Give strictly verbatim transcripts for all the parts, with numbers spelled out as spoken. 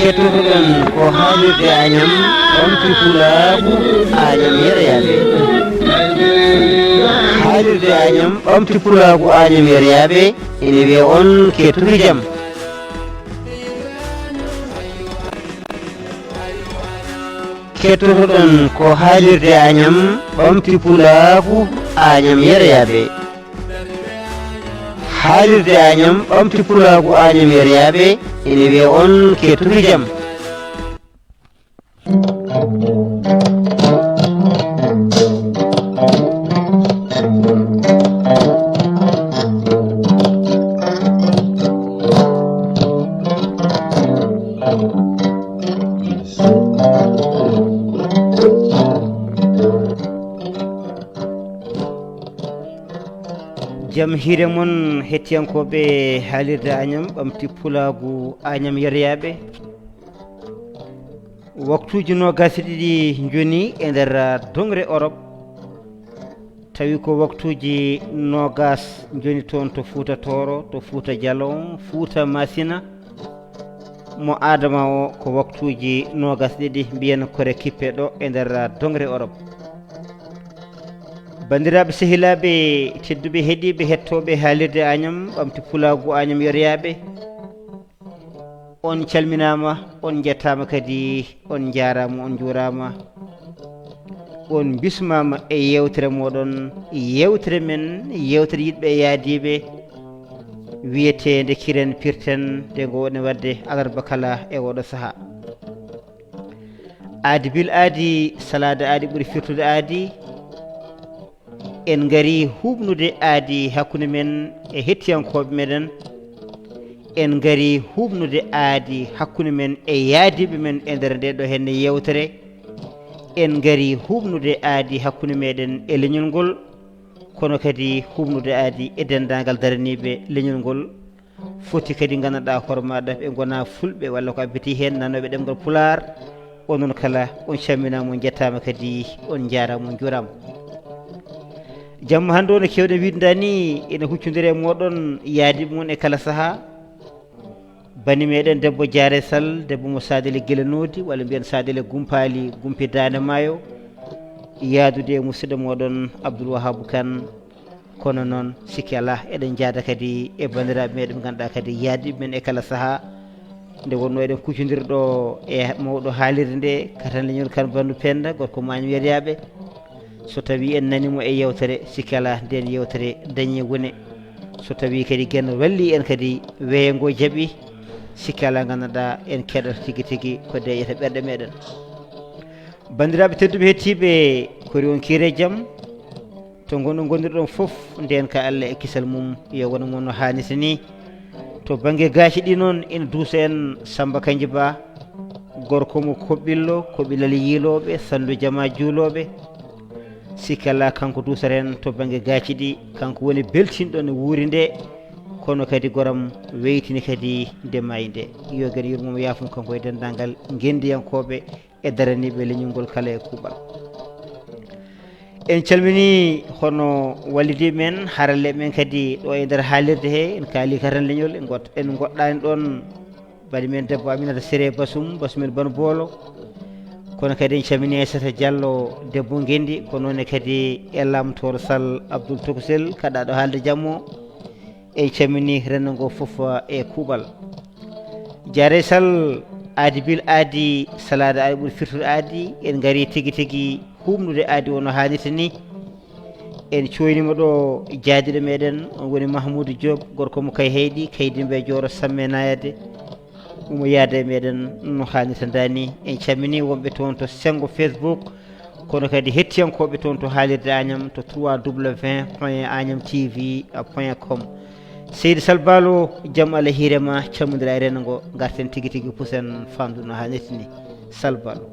Kettotoɗon ko haalirde Añam, ɓamti pulaagu Añam Yeryaɓe. Haalirde Añam, ɓamti pulaagu Añam Yeryaɓe, ene wiya on kettotu jam. Kettotoɗon ko haalirde Añam, ɓamti pulaagu Añam Yeryaɓe. Haalirde Añam, ɓamti pulaagu Añam Yeryaɓe, ene wiya on kettotu jam. Jam hiire mon, hettiyankooɓe haalirde Añam, ɓamti pulaagu Añam Yeryaɓe. Waktuuji noogaas e ɗiɗi njoni e nder doŋre Orop, tawi ko waktuuji noogaas njoni toon to Fuuta Tooro, to Fuuta Jalon, Fuuta Masina. Mo Adama o ko waktuuji noogaas ɗiɗi, mbiyen kore kippe ɗo e nder doŋre Orop. Banndiraaɓe, sehilaaɓe, tedduɓe heɗiiɓe, hettooɓe haalirde Añam, ɓamti pulaagu Añam Yeryaɓe. On calminaama, on njettaama kadi, on njaaraama, on njuuraama. On mbismaama e yeewtere mooɗon, yeewtere men, yeewtere yiɗɓe e yaadiiɓe, wiyeteende Kiren Pirten, nde ngo woni waɗde alarba kala e oɗo sahaa. Aadi bil aadi, salaade aadi ɓuri firtude aadi. En ngari huuɓnude aadi hakkunde men e hettiyankooɓe meɗen. En ngari huuɓnude aadi hakkunde men e yaadiiɓe men e nder nde ɗo henne yeewtere. En ngari huuɓnude aadi hakkunde meɗen e leñol ngol, kono kadi huuɓnude aadi e denndaangal daraniiɓe leñol ngol. Foti kadi nganndanɗaa hoore maaɗa ɓe ngonaa fulɓe walla ko abbiti heen nanooɓe ɗemngal Pulaar. Onon kala on calminaama, on njettaama kadi, on njaaraama, on njuuraama. Jamma hannde o no keewɗen wiide ndaa ni ene huccondiri e mooɗon yaadiiɓe mon e kala sahaa. Bani meɗen debbo Jaare Sall, debbo mo Sadele Gila Noodi, walla mbiyen Sadele Gumpaali, Gumpi Daande Maayo, yaadude e musidɗo moɗon Abdoul Wahab Kane. Kono noon, sikki alaa, eɗen njaada kadi e banndiraaɓe meɗen, ɓe ngannduɗaa kadi yahdiiɓe men e kala sahaa. Nde wonnoo eɗen kuccondirɗo e mawɗo haalirde nde, Katan Leñol Kan Bandu Penda, gorko Maañ Weryaaɓe. So tawii en nanii mo e yeewtere, sikki alaa, ndeen yeewtere dañii wone. So tawii kadi Geno wallii en kadi, weeyo ngo jaɓi, sikki alaa, ngannduɗaa en keɗata tigi tigi ko deeƴata ɓerɗe meɗen. Banndiraaɓe tedduɓe, hettiiɓe, kori on kiire jam. To ngonɗon, ngondirɗon fof, ndeen ka Allah e kisal mum, yo won mo no haanirta ni. To bannge gaaci ɗi noon, ina duusa en Samba Kanji Ba, gorko mo Koɓillo, Koɓilal yiilooɓe, Sanndu Jama juulooɓe. Sikki alaa, kanko duusata en to bannge gaaci ɗi, kanko woni beltinɗo no wuuri nde, kono kadi goram weytini kadi nde maayi nde. Yo Geno yurmo mo, yaafo mo, kanko e denndaangal ngenndiyankooɓe e daraniiɓe leñol ngol kala e kuuɓal. En calminii hono wallidiiɓe men, haralleeɓe men kadi ɗo e nder haalirde he, en kaali Katan Leñol, en ngot-, en ngoɗɗaani ɗoon bani men debbo Aminata Sere Basum, Basum en Bano Boolo. Kono kadi en calminii Aissata Diallo, debbo Ngenndi, ko noon ne kadi e Lamtoor Sall Abdoul Tokosel, kaɗaaɗo haalde jammo. En calminii renndo ngo fof e kuuɓal. Jaare Sall, aadi bil aadi, salaade aadi ɓuri firtude aadi. En ngarii tigi tigi huuɓnude aadi o no haanirta ni. En cooyniima ɗo jaadiiɗo meɗen, on woni Mahmoudou Diop, gorko mo Kay Heyɗi, Kay Dimbe Jooro Samme Nayade. Omo yaada e meɗen no haanirta ndaa ni. En calminii wonɓe toon to senngo Facebook, kono kadi hettiyankooɓe toon to haalirde Añam to trois W point añam T V point com. Seydi Sall Baalo, jam Allah hiire ma, calmondira e renndo ngo, ngarten tigi tigi, pusen faandu no haanirta ni. Sall Baalo.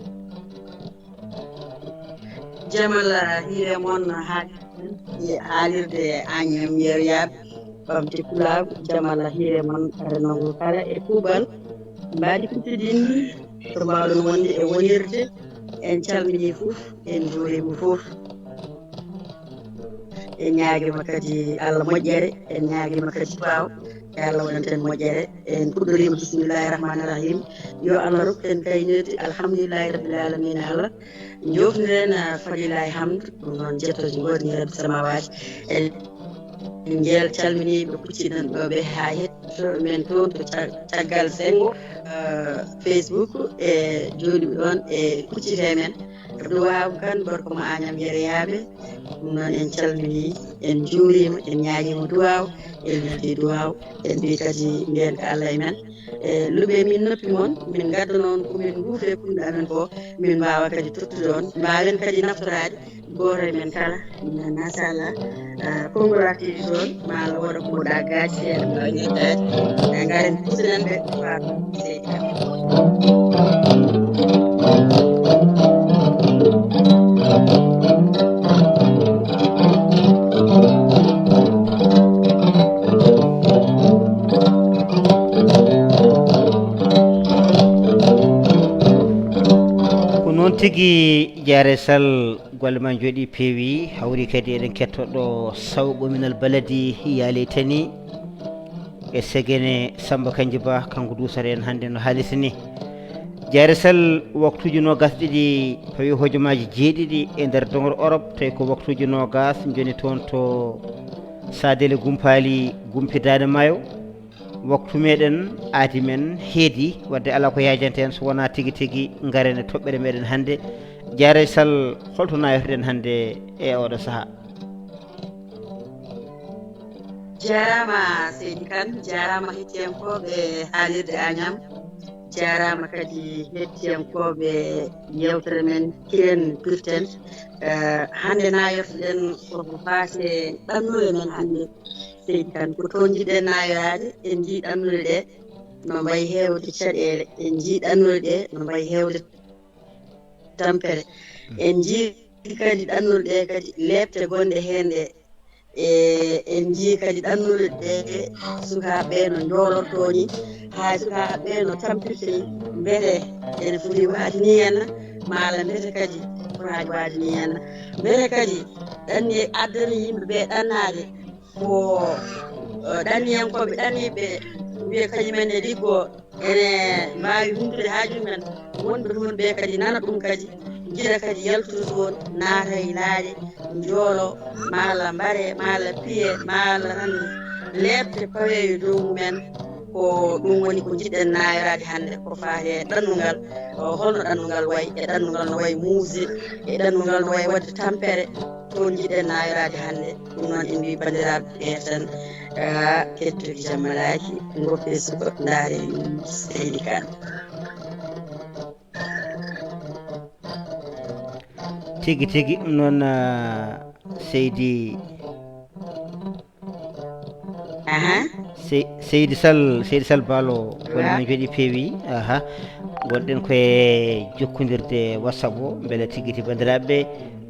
Jam Allah hiire mon, haa e haalirde Añam Yeryaaɓe, ɓamte pulaagu, jam Allah hiire mon, renndo ngo kala e kuuɓal. Mbaadi kuttidinni to mbaawɗon wonde e wonirde. En calminii fof, en njuuriima fof. En ñaagiima kadi Allah moƴƴere, en ñaagiima kadi duwaaw, yo Allah waɗan en moƴƴere. En puɗɗoriima bismillaahi rahmaani rahiim. Yo Allah rokku en kaynirde, alhamdulillaahi rabbil aalamiina. Allah joofniren, ah, falillaahi hamdu, ɗum noon jettooje ngoodani Rabbi samaawaati. En, en njel-, calminii ɓe kucciɗen ɗo ɓe haa hettoo men toon to ca-, caggal senngo, ah, Facebook, e jooɗiiɓe ɗoon e kuccite men. Duwaaw Kan, gorko mo Añam Yeryaaɓe. Ɗum noon en calminii, en njuuriima, en ñaagiima duwaaw, en noddi duwaaw, en mbii kadi mbiyen ko Allah e men. E, luɓe min noppi mon, min ngadda noon ko min nguufe kunɗe amen ko, min mbaawa kadi tottude on, mbaawen kadi naftoraade gooto e men kala. Machallah, ah, konngol artii toon, ma Allah waɗa ko ɗa gaaci seeɗa, ma ñettaade. E ngaren pusiɗen ɓe, faatu seydi kam. Ko noon tigi, Jaare Sall, golle ma njooɗii, peewi, hawri kadi eɗen kettoɗo sawɓo minal baladi yaali tani e Segene Samba Kanji Ba, kanko duusata en hannde no haalirta ni. Jaare Sall, waktuuji noogas ɗiɗi pawi hojomaaji jeeɗiɗi e nder dongre Europe, tawi ko waktuuji noogas njoni toon to Sadele Gumpaali, Gumpi Daande Maayo. Waktu meɗen, aadi men heedi, wadde alaa ko yaajanta en so wonaa tigi tigi ngaren e toɓɓere meɗen hannde. Jaare Sall, holto nayortoɗen hannde e oɗo sahaa? Jaaraama seydi Kan, jaaraama hettiyankooɓe haalirde Añam, jaaraama kadi hettiyankooɓe yeewtere men Kiren Pirten. Eh, hannde nayortoɗen koko faati e ɗannuɗe men hannde. Seydi Kan, ko toon njiɗɗen nayoraade, en njii ɗannuɗe ɗe no mbayi heewde caɗeele, en njii ɗannuɗe ɗe no mbayi heewde tampere. En njii kadi ɗannuɗe ɗe kadi leepte gonɗe heen ɗe. E, en njii kadi ɗannuɗe ɗe sukaaɓe no njoolortoo ni, haa sukaaɓe no tampirta ni, mbete ene foti waade ni henna, maa ala mbete kadi fotaani waade ni henna. Mbete kadi ɗanni addani yimɓe ɓe ɗannaade ko, eh, ɗanniyankooɓe, ɗanniiɓe Ɓe kañumen ne liggoo, ene mbaawi humtude haaju men. Wonɓe toon ɓe kadi nana ɗum kadi, njiɗa kadi yaltude toon, naata e laaɗe, njoolo, malla mbare, malla piye, malla tan leepte pawe e dow mumen. Ko ɗum woni ko njiɗɗen naayoraade hannde, ko faati e ɗannungal, o, holno ɗannungal wayi, e ɗannungal no wayi muusde, e ɗannungal no wayi waɗde tampere. Toon njiɗɗen naayoraade hannde. Ɗum noon, en mbii banndiraaɓe ɓe tan, ah, kettoki jammalaki, ngoppe suka, ndaare seydi kan. Tigi tigi, ɗum noon, ah, seydi. Aha. Sey-, seydi Sall, seydi Sall Baalo, golle Wa- men jooɗi peewi. Aha. Ngonɗen koye jokkondirde WhatsApp o, mbele tigi tigi banndiraaɓe ɓe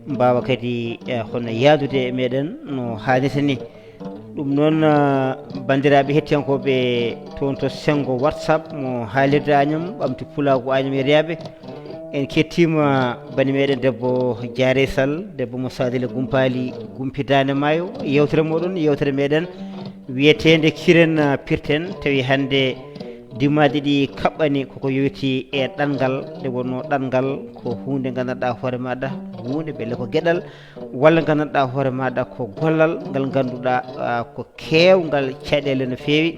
mbaawa kadi, eh, hono yaadude e meɗen no haanirta ni. Ɗum noon, ah, banndiraaɓe hettiyankooɓe toon to senngo WhatsApp mo haalirde Añam, ɓamti pulaagu Añam e rewɓe. En kettiima bani meɗen debbo Jaare Sall, debbo mo Saadile Gumpaali, Gumpi Daande Maayo. Yewtere moɗon, yewtere meɗen wiyeteende Kiren, ah, Pirten, tawi hannde dimmaaji ɗi kaɓɓani koko yowiti e ɗanngal, nde wonnoo ɗanngal ko huunde nganndanɗaa hoore maaɗa, huunde mbele ko geɗal, walla nganndanɗaa hoore maaɗa ko gollal ngal ngannduɗaa, ah, ko keewngal caɗeele no feewi.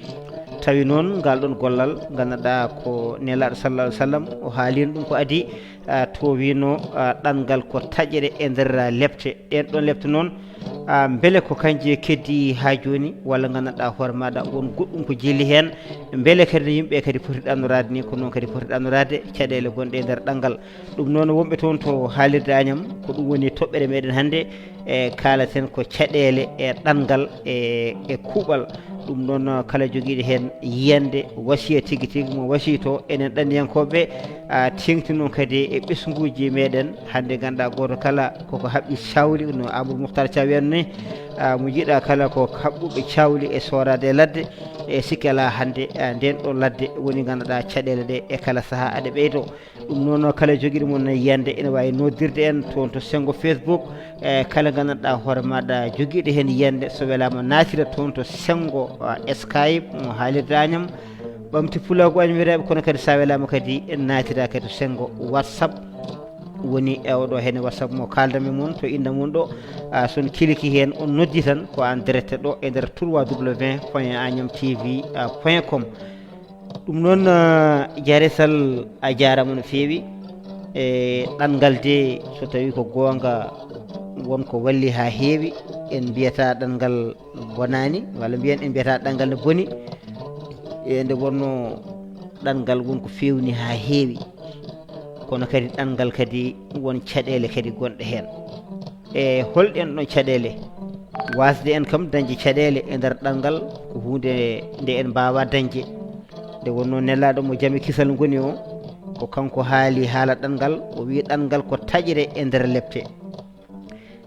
Tawi noon ngal ɗoon gollal nganndanɗaa ko Nelaaɗo sallallahu alaihi wasallam o haalino ɗum ko adii, ah, to wiino, ah, ɗanngal ko taƴere e nder lepte. Ɗeen ɗoon lepte noon, ah, mbele ko kanje keddi haa jooni, walla nganndanɗaa hoore maaɗa won goɗɗum ko jeli heen, mbele kadi no yimɓe kadi poti ɗannoraade ni, ko noon kadi poti ɗannoraade caɗeele gonɗe e nder ɗanngal. Ɗum noon, wonɓe toon to haalirde Añam, ko ɗum woni toɓɓere meɗen hannde, e kaalaten ko caɗeele e ɗanngal e, e kuuɓal. Ɗum noon, kala jogiiɗo heen yiyannde, wasiya tigi tigi mo wasiyto enen ɗanniyankooɓe, a, teeŋti noon kadi e ɓesnguuji meɗen. Hannde ngannduɗaa gooto kala koko haɓɓi cawli, no Amadou Mouhtar Thiaw wiyatno ni, a, mo njiɗaa kala ko haɓɓuɓe cawli e sooraade e ladde, e sikke alaa hannde, a, ndeen ɗo ladde woni ngannduɗaa caɗeele ɗe e kala sahaa aɗa ɓeydo. Ɗum noon, kala jogiiɗo mon yiyannde ene waawi noddirde en toon to senngo Facebook. E kala nganndanɗaa hoore maaɗa jogiiɗo heen yiyannde, so welaama naatira toon to senngo, a, Skype mo haalirde Añam, ɓamti pulaagu Añam e rewɓe, kono kadi so a welaama kadi naatira kadi to senngo WhatsApp. Woni e oɗo heen WhatsApp mo kaaldanmi mon to innde mum ɗo, a, so on kiliki heen, on noddi tan ko en direct ɗo e nder trois W point agnam T V point com. Ɗum noon, ah, Jaare Sall, a jaaraama no feewi. E ɗanngal de, so tawii ko goonga, won ko walli haa heewi. En mbiyata ɗanngal bonaani, walla mbiyen en mbiyata ɗanngal no boni. E nde wonnoo ɗanngal won ko feewni haa heewi. Kono kadi ɗanngal kadi won caɗeele kadi gonɗe heen. E holɗen ɗon caɗeele? Waasde en kam dañde caɗeele e nder ɗanngal ko huunde nde en mbaawaa dañde. Nde wonnoo nelaaɗo mo jam e kisal ngoni o, ko kanko haali haala ɗanngal, o wii ɗanngal ko taƴre e nder lepte.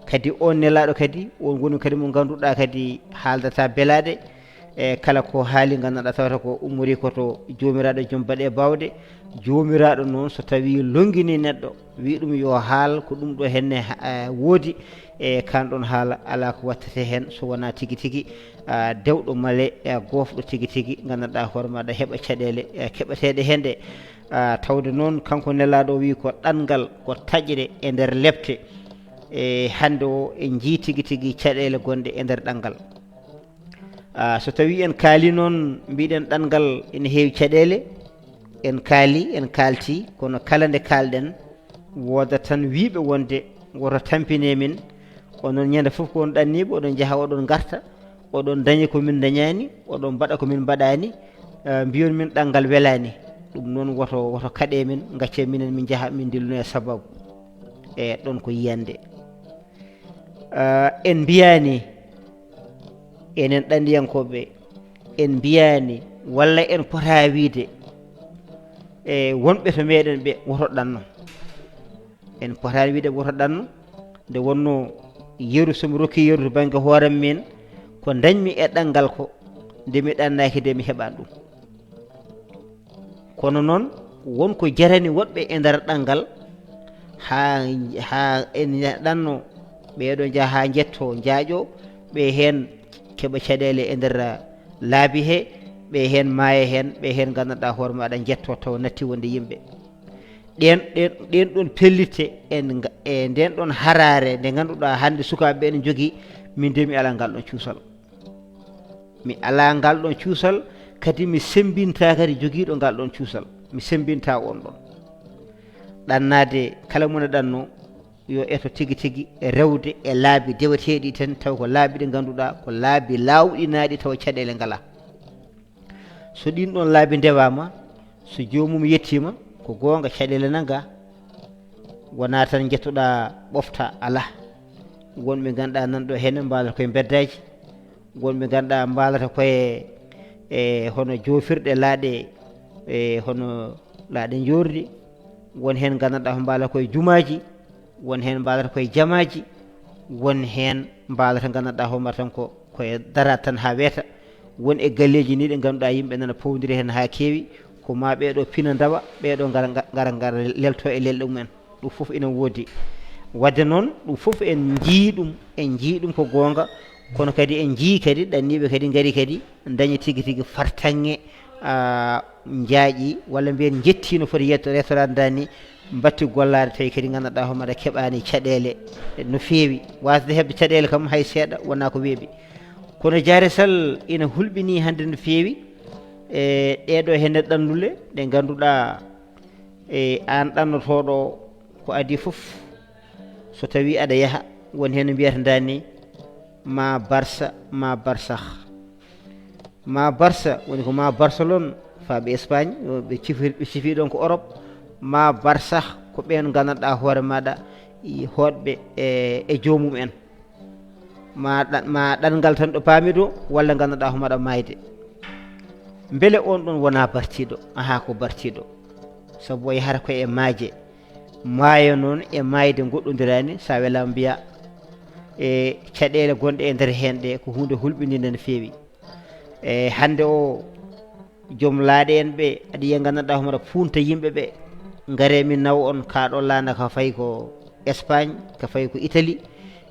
Kadi oon nelaaɗo kadi, oon woni kadi mo ngannduɗaa kadi haaldata belaaɗe, e kala ko haali nganndanɗaa tawata ko ummorii ko to Joomiraaɗo joom baɗe baawɗe. Joomiraaɗo noon so tawii lonngini neɗɗo, wii ɗum yo haal ko ɗum ɗo henne ha-, eh, woodi, e kaan ɗoon haala alaa ko wattete heen so wonaa tigi tigi, ah, dewɗo male, eh, goofɗo tigi tigi, nganndanɗaa hoore maaɗa heɓa caɗeele, eh, keɓeteeɗe heen ɗe. Ah, tawde noon kanko nelaaɗo o wii ko ɗanngal ko taƴre e nder lepte. E hannde o en njii tigi tigi caɗeele gonɗe e nder ɗanngal. Ah, so tawii en kaali noon, mbiɗen ɗanngal ene heewi caɗeele, en kaali, en kaalti, kono kala nde kaalɗen, wooda tan wiiɓe wonde woto tampine min, onon ñande fof ko on ɗanniiɓe, oɗon njaha, oɗon ngarta, oɗon dañi ko min dañaani, oɗon mbaɗa ko min mbaɗaani, ah, mbiyon min ɗanngal welaani. Ɗum noon woto, woto kaɗe min, gacce minen min njaha, min ndilluno e sababu. E ɗon ko yiyannde. Ah, en mbiyaani, enen ɗanniyankooɓe, en mbiyaani, walla en potaa wiide, e wonɓe to meɗen ɓe woto ɗanno. En potaani wiide woto ɗanno, nde wonnoo yeru so mi rokki yeru to bannge hoore am min, ko ndañmi e ɗanngal ko, nde mi ɗannaaki nde mi heɓaani ɗum. Kono noon, won ko jarani woɗɓe e nder ɗanngal, haa, haa en ɗanno, ɓeeɗo njaha haa njetto, njaaƴo, ɓe heen keɓa caɗeele e nder laabi he, ɓe heen maaya heen, ɓe heen nganndanɗaa hoore maaɗa njetto tawa natti wonde yimɓe. Ɗeen, ɗeen, ɗeen ɗoon pellitte e nga-, e ndeen ɗoon haraare nde ngannduɗaa hannde sukaaɓe ɓe ene njogii, min de mi alaa ngal ɗoon cuusal. Mi alaa ngal ɗoon cuusal, kadi mi semmbintaa kadi jogiiɗo ngal ɗoon cuusal. Mi semmbintaa oon ɗoon. Ɗannaade kala mo ne ɗannoo, yo eto tigi tigi rewde e laabi deweteeɗi tan, taw ko laabi ɗi ngannduɗaa ko laabi laawɗinaaɗi, tawa caɗeele ngalaa. So ɗiin ɗoon laabi ndewaama, so joomum yettiima, ko goonga, caɗeele nanngaa. Wonaa tan njettoɗaa ɓofta, alaa. Won ɓe ngannduɗaa nan ɗo heen mbaalata koye mbeddaaji, won ɓe ngannduɗaa mbaalata koye, e hono joofirɗe laaɗe, e hono laaɗe njoordi, won heen ngannduɗaa ko mbaalata koye jumaaji, won heen mbaalata koye jamaaji, won heen mbaalata ngannduɗaa hoore maaɗa tan ko koye daraade tan haa weeta. Won e galleeji nii ɗi ngannduɗaa yimɓe nana powndiri heen haa keewi, ko maa ɓee ɗoo pina ndawa, ɓee ɗoo ngara, ngara, ngara lelto e lelɗe mumen. Ɗum fof ina woodi. Waɗde noon, ɗum fof en njiyii ɗum, en njiyii ɗum ko goonga, kono kadi en njiyii kadi ɗanniiɓe kadi ngari kadi ndañi tigi tigi fartaŋŋe, a, njaaƴi, walla mbiyen njettii no foti yetto-, retoraade ni, mbatti gollaade tawi kadi ngannduɗaa hoore maaɗa keɓaani caɗeele no feewi. Waasde heɓde caɗeele kam hay seeɗa wonaa ko weeɓi. Kono Jaare Sal ina hulɓinii hannde no feewi e ɗee ɗoo heen ɗannule ɗe ngannduɗaa, e aan ɗannotooɗo ko adii fof, so tawii aɗa yaha, won heen mbiyata ndaani ma Barça, ma Barsah. Ma Barça, woni ko ma Barcelone, faaɓe Espagne, ɓe cifi-, ɓe cifii ɗoon ko Europe, ma Barsah, ko ɓeen nganndanɗaa hoore maaɗa, i hoɗɓe e, e joomum en. Ma ɗa-, ma ɗanngal tan ɗo paami ɗo, walla nganndanɗaa homaɗa maayde. Mbele oon ɗoon wonaa bartiiɗo? Ahaa, ko bartiiɗo. Sabu o yahata ko e maaje. Maayo noon e maayde ngoɗɗondiraani, so a welaama mbiyaa. E caɗeele gonɗe e nder heen ɗe, ko huunde hulɓininde no feewi. E hannde o, joom laaɗe en ɓe, aɗa yiya nganndanɗaa homaɗa punta yimɓe ɓe. Ngaree min nawa on kaa ɗo laana ka fayi ko Espagne, ka fayi ko Italie.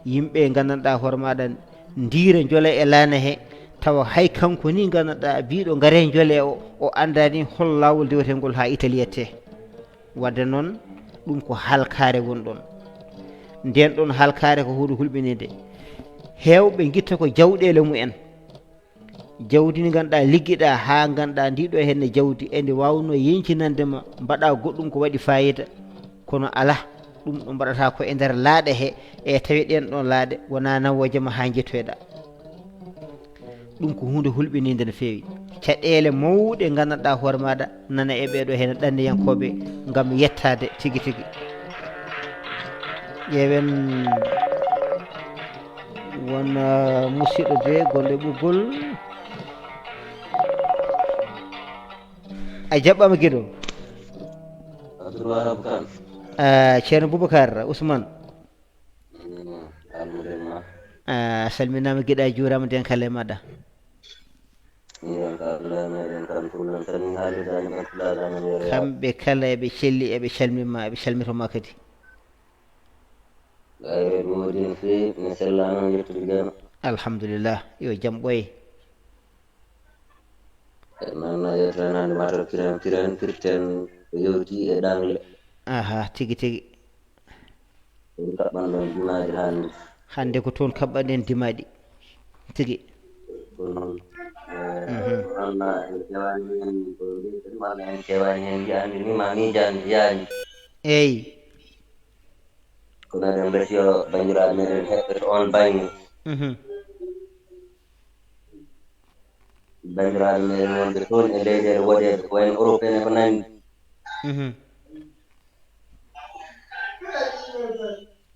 Yimɓe nganndanɗaa hoore maaɗa ndiira njola e laana he, tawa hay kanko ni nganndanɗaa biiɗo ngaree njolee o, o anndaani hol laawol dewetengol haa Italie yettee. Waɗde noon, ɗum ko halkaare woni ɗoon. Ndeen ɗoon halkaare ko huunde hulɓininde. Heewɓe ngitta ko jawɗeele mumen. Jawdi ndi ngannduɗaa liggiɗaa haa ngannduɗaa ndi ɗo henne jawdi ene waawno yeñcinande ma, mbaɗa goɗɗum ko waɗi faayiida, kono alaa, ɗum ɗo mbaɗata ko e nder laaɗe he, e tawi ɗeen ɗoon laaɗe wonaa nawooje ma haa njettoyɗaa. Ɗum ko huunde hulɓiniinde no feewi. Caɗeele mawɗe nganndanɗaa hoore maaɗa nana e ɓee ɗoo hene ɗanniyankooɓe ngam yettaade tigi tigi. Ƴeewen won, ah, musidɗo de gonɗo e ɓoggol. A jaɓɓaama giɗo. Abdoulwahab Kane. Ah, Ceerno Boubacar Ousmane. Mm, alhamdulillah. Ah, a salminaama giɗo, a juuraama, nden kala e maɗa. Nden kala meɗen kam kullon tan min haalirdaani ɓen pulaar amen yo rewa. Kamɓe kala eɓe celli, eɓe calmima, eɓe calmito ma kadi. Gayre ɗum waɗi no feewi, mi sellaama yettude Geno. Alhamdulillah, yo jam ɓooy. E noon no yewtere nande mataw kiren, kiren, pirten ko yewti e ɗanle. Aha, tigi, tigi. Ɗum kaɓɓanɗon dimaaɗi hannde. Hannde ko toon kaɓɓanɗen dimaaɗi. Tigi. Ko noon, eh, mhm, ko noon ma en kewaani heen, ko mbiɗen walla en kewaani heen, mbiyaani ni ma miijaani, mbiyaani. Eey. Kono eɗen mbeti yo banndiraaɓe meɗen heɓɓe to oon baŋŋe. Mhm. Banndiraaɓe meɗen wonɓe toon e leyɗeele woɗeeɓe, ko wayno Europe en e ko nanndi. Mhm.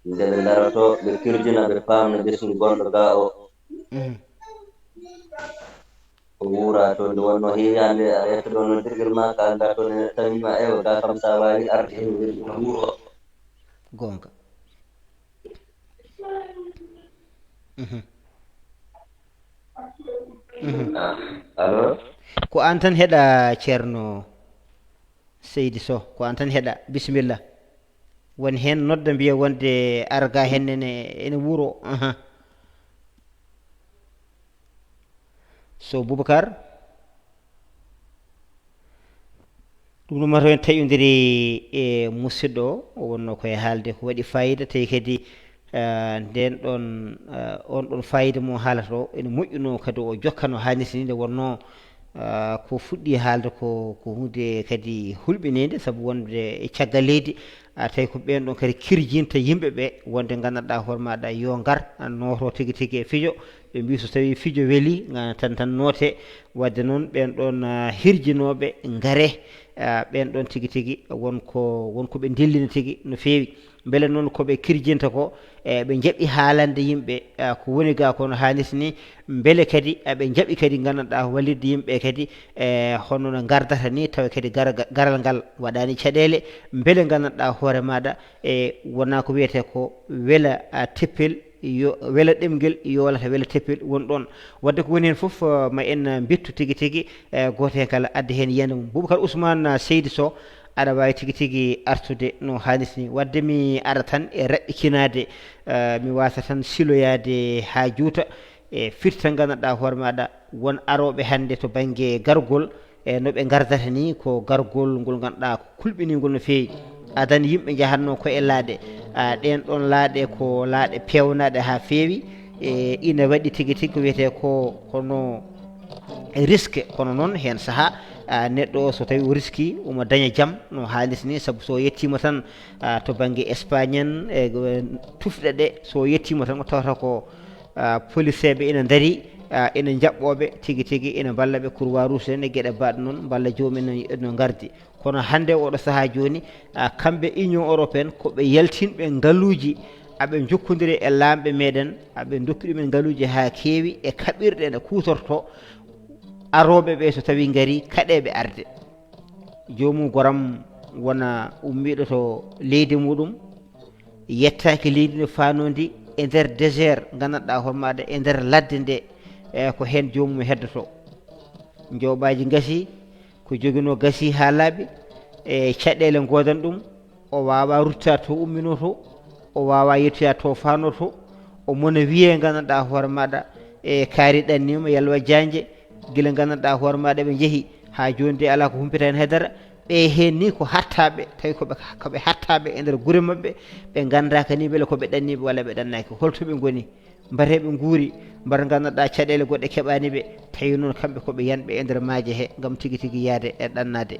Nde ɓe ndaroto, ɓe kirjina, ɓe paamna ɓesngu gonɗo gaa o. Mhm. O wuura toon, nde wonnoo heewi hannde, a ƴetta ɗo noddirgel ma, kaalda toon e tammi ma, eywa, gaa kam so a waawii arde heen, weli ina wuuro. Goonga. Mhm. Mhm. Ah, allo? Ko aan tan heɗa, Ceerno Seydi Soh, ko aan tan heɗa. Bisimilla. Won heen nodda mbiya wonde arga heen ene, ene wuro. Aha. Soh Boubacar. Ɗum ɗum mataw en taƴodiri e musidɗo o wonno koye haalde ko waɗi fayida tawi kadi ah, nden ɗon ah, on ɗon fayida mo haalata o ene moƴƴuno kadi o jokkano hanniti ni nde wonno ah, ko fuɗɗi haalde ko ko hunde kadi hulɓininde sabu wonde e caggal leydi ah, tawi ko ɓen ɗon kadi kirjinta yimɓe ɓe wonde gandanɗa hoore maɗa yo ngar ah, nooto tigi tigi e fijo ɓe mbi so tawi fijo weli ah, tan tan noote wadde noon ɓen ɗon ah, hirjinoɓe ngare ah, ɓen ɗon tigi tigi won ko won ko ɓe ndillini tigi no feewi mbele noon ko ɓe kirjinta ko e ɓe njaɓi haalande yimɓe ah, ko woni ga kono haanis ni mbele kadi aɓe njaɓi kadi gandanɗa wallitde yimɓe kadi e hono no gardata ni tawa kadi gar- garal ngal waɗani caɗele mbele gandanɗa hoore maɗa e wona ko wiyete ko wela ah, teppel yo wela ɗemgel yolata wela teppel won ɗon wadde ko woni hen foof ah, ma en mbittu tigi tigi e gooto heen kala adda heen yiyannde mum boubacar ousmane seydi sow aɗa waawi tigi tigi artude no haanirta ni wadde mi ara tan e raɓɓikinaade eh, mi waasa tan siloyaade haa juuta e firti tan nganndanɗaa hoore maaɗa won arooɓe hannde to bannge gargol e no ɓe ngardata ni ko gargol ngol ngannduɗaa ko kulɓiningol no feewi adani yimɓe njahatnoo ko e laaɗe ah, ɗeen ɗoon laaɗe ko laaɗe peewnaaɗe haa feewi e ina waɗi tigi tigi ko wiyetee ko hono risque kono noon heen sahaa ah, neɗɗo o so tawi o riski omo daña jam no haalirta ni sabu so yettiima tan ah, to bannge Espagne en e tufɗe ɗe so yettiima tan o tawata ko ah, poliseeɓe ina ndarii ah, ina njaɓɓoo ɓe tigi tigi ina mballa ɓe croix rouge en e geɗe baaɗe noon mballa joomum en no ngardi kono hannde oɗo sahaa jooni ah, kamɓe union européenne ko ɓe yaltinɓe ngaluuji aɓe njokkondiri e laamɓe meɗen aɓe ndokki ɗumen ngaluuji haa keewi e kaɓirɗe ɗe kuutorto arooɓe ɓe so tawii ngarii kaɗeeɓe arde joomum goram wona ummiiɗo to leydi muɗum yettaaki leydi no faanondi e nder désert nganndanɗaa hoore maaɗa e nder ladde nde e ko heen joomum heddoto njooɓaaji ngasi ko joginoo gasi haa laaɓi e caɗeele ngoodan ɗum o waawaa ruttaade to umminoo to o waawaa yettoyaade to faanoo to o mona wiyee nganndanɗaa hoore maaɗa e kaari ɗanniima yalwa jaanje gila nganndanɗaa hoore maaɗa ɓe njehi haa jooni de alaa ko humpita heen haydara ɓe heen ni ko hattaaɓe tawi koɓe koɓe hattaaɓe e nder gure maɓɓe ɓe nganndaaka ni mbele ko ɓe ɗanniiɓe walla ɓe ɗannaaki holto ɓe ngoni mbate ɓe nguuri mbata nganndanɗaa caɗeele goɗɗe keɓaani ɓe tawi noon kamɓe ko ɓe yanɓe e nder maaje he ngam tigi tigi yahde e ɗannaade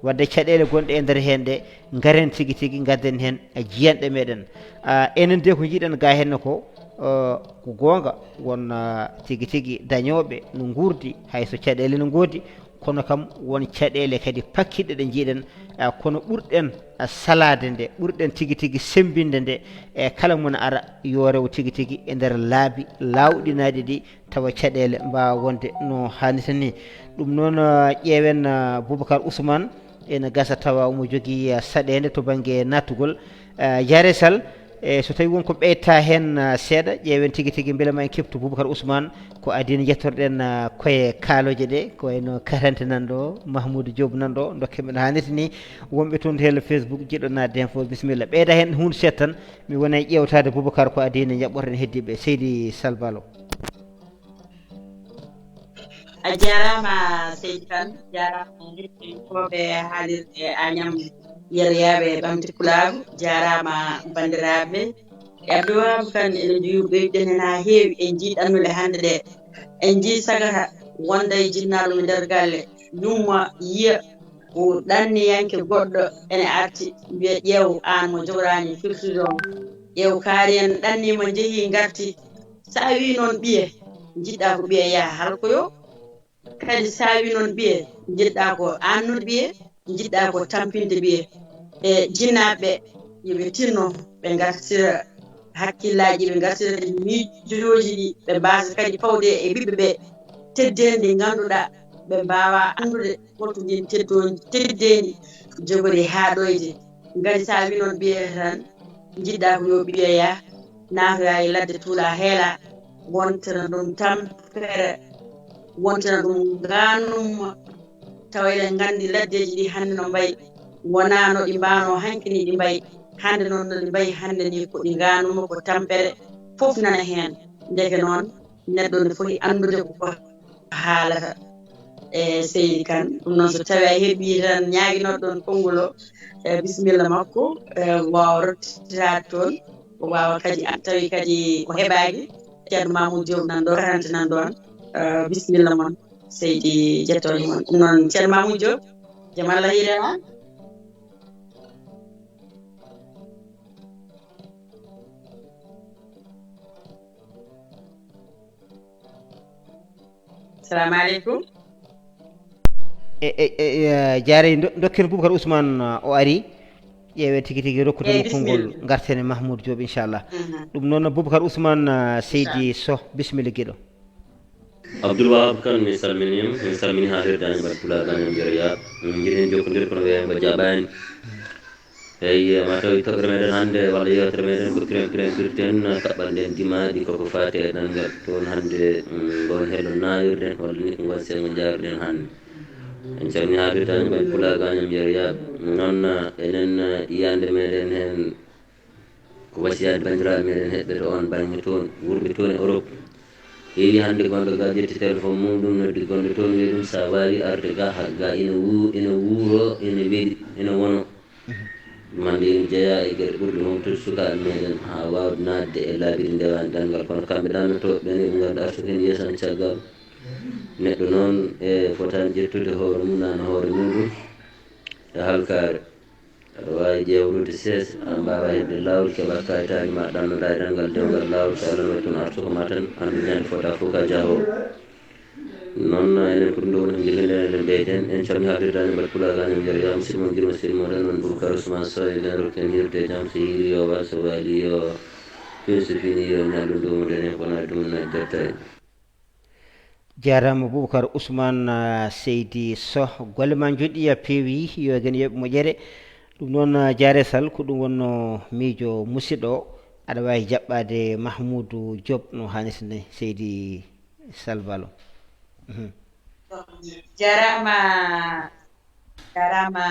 wadde caɗeele gonɗe e nder heen ɗe ngaren tigi tigi ngadden heen e jiyanɗe meɗen Ah, enen de ko jiɗen ga heen ko ah, ko goonga won ah, tigi tigi dañooɓe no nguurdi hay so caɗeele no ngoodi kono kam won caɗeele kadi pakkitɗe ɗe njiɗen ah, kono ɓurɗen ah, salaade nde ɓurɗen tigi tigi semmbinde nde e kala mona ara yo rew tigi tigi e nder laabi laawɗinaaɗi ɗi tawa caɗeele mbaawa wonde no haanirta ni ɗum noon ah, ƴeewen ah, boubacar ousmane ene gasa tawa omo jogii ah, saɗeende to bannge naatugol ah, jaare sal e so tawi won ko ɓeyta heen ah, seeɗa ƴeewen tigi tigi mbele ma en keptu boubacar ousmane ko adii nde njettorɗen ah, koye kaaloje ɗe ko wayno karante nan ɗo mahmoudou diop nan ɗo dokke men haanirta ni wonɓe toon to helle facebook jiɗɗo naatde heen fof bisimilla ɓeyda heen huunde seeɗa tan mi wona e ƴeewtaade boubacar ko adii nde njaɓɓotoɗen heddiiɓe seydi salbalo a jarama seydi kan jarama heɗiyankoɓe haalirde añam yeroyaɓe ɓamti pulaagu jarama bandiraɓe e abdowabu kan ene mbiyu ɓeyden hen ha heewi en jii ɗannuɗe hande ɗe en jii sagata wonda e jinnaɗo mo nder galle yumma yiya o ɗanniyanke goɗɗo ene arti mbiya ƴeew an mo jogorani firtude on ƴeew kaari en ɗannima jeehi garti sa wi noon ɓiye jiɗɗa ko ɓiye yaha halkoyo kadi sa wi noon ɓiye jiɗɗa ko annude ɓiye jiɗɗa ko tampinde ɓiye e jinnaɓe yoɓe tinno ɓe gartira hakkillaji ɓe gartira kadi miijooji ɗi ɓe mbasa kadi fawde e ɓiɓɓe ɓe teddendi ganduɗa ɓe mbawa andude holto ndin teddondi teddendi jogori ha ɗoyde gadi sa wi noon ɓiye tan jiɗɗa ko yo ɓiye yah natoya e ladde tuula heela wontana ɗum tampere wontana ɗum ganumma tawa eɗen nganndi laddeeji ɗi hannde no mbayi wonaa no ɗi mbaano hanki ni ɗi mbayi hannde noon no ɗi mbayi hannde ni ko ɗi nganuma ko tampere fof nana heen ndeke noon neɗɗo ne foti anndude ko haalata e seydi kan. Ɗum noon, so tawi a heɓi tan ñaaginoɗo ɗon konngol o, e bisimilla makko, e waawa rottitaade toon, o waawa kadi, an tawi kadi o heɓaaki, ceerno Mamoudou Diop nan ɗo, karante nan ɗoon. E bisimilla mon, seydi, jettooje mon. Ɗum noon, ceerno Mamoudou Diop, jam Allah hiire ma. Salamu aleykum. E, e, e, e, jaare, ndo-, dokken Boubacar Ousmane, uh, o ari. Ƴeewe tigi tigi, rokkude mo konngol, ngarten e Mahmoud Diop, inchallah. Mhm. Ɗum noon, Boubacar Ousmane, uh, Seydi Soh, bisimilla giɗo. Abdoul Wahab Kane, mi salminii ma, mi salminii haa hirdaani mbaɗ pulaar gañam jereya. Min njiɗi jokkondirde kono wiyee ngo jaɓaani. Eyi, ma tawi toɓɓere meɗen hannde walla yewtere meɗen ko kiren kiren firten, kaɓɓanɗen dimaaɗi koko faati e ɗanngal. Ɗum woni hannde, mm, ngoon hello naawirɗen walla ni ko ngoon senngo njaawirɗen hannde. En calminii haa firtaani mbaɗ pulaar gañam yeroyaaɓe. Noon, enen, yiyannde meɗen heen ko wasiyaade banndiraaɓe meɗen heɓɓe to oon baŋnge toon, wurɓe toon e Europe. Heewi hannde gonɗo ga ƴetti téléphone muɗum, noddi gonɗo toon, wiya ɗum sa waawi arde ga, ha ga ina wu-, ina wuuro, ina weli, ina wono. Ɗum hannde ina jeyaa e geɗe ɓurɗe humpitude sukaaɓe meɗen haa waawde naatde e laabi ɗi ndewaani ɗanngal. Kono kamɓe ɗannotooɓe ɓe ne ɓe nganndu arsuko heen yeeso heen caggal. Neɗɗo noon e fotaani ƴettude hoore mum, nana hoore muɗum e halkaare. Aɗa waawi ƴeewrude seese, aɗa mbaawa heɓde laawol, keɓa kayitaaji ma, ɗannoɗaa e ɗanngal dewgal laawol, so Allah waɗi toon arsuko ma tan, anndu ñande fota fof ka jahoowo. Noon, enen ko ɗum ɗo woni ko njoginoɗen, eɗen ɓeyden. En calmii haalirde Daande Mbaɗ Pulaar, Gañam Yero Yaama, sirmo ngirmo sirmo ɗen, woni Boubacar Ousmane Sow, eɗen rokki en hiirde e jam, so hiiri yo waal, so waali yo fin, so fini yo ñallu, duumude ne, wona dumunna e jottaani. Jaaraama Boubacar Ousmane, ah, Seydi Soh, golle ma njoɗɗi, a peewi, yo gen yoɓ moƴƴere. Ɗum noon, ah, Jaare Sall, ko ɗum wonno miijo musidɗo o. Aɗa waawi jaɓɓaade Mahmoudou Diop no haanirta ni, Seydi Sall Balo. Mhm. Jaaraama, jaaraama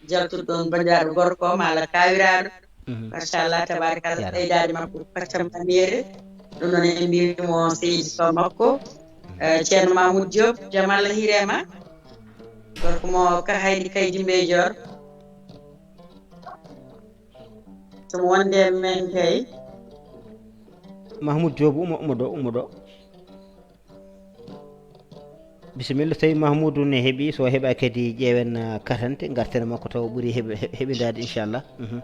jaltuɗo ɗon banndiraaɗo gorko, maa Allah kaawiraaɗo. Mhm. Machallah, tabarakallah, jaaraama. Ɓeydaade makko ko kaccam ɓameere. Ɗum noon en mbiyii mo seydi Sow makko, eh, Ceerno Mamoudou Diop, jam Allah hiire ma. Gorko mo Kahayɗi Kaydi Mbeejoor. So mo wonde e men kay. Mahmoudou Diop, ummo, ummo ɗo, ummo ɗo. Bisimilla, so tawi Mahmoudou ne heɓi, so heɓa kadi ƴeewen, ah, katante, ngarten e makko taw ɓuri heɓi-, he-, heɓindaade, inchallah. Mhm.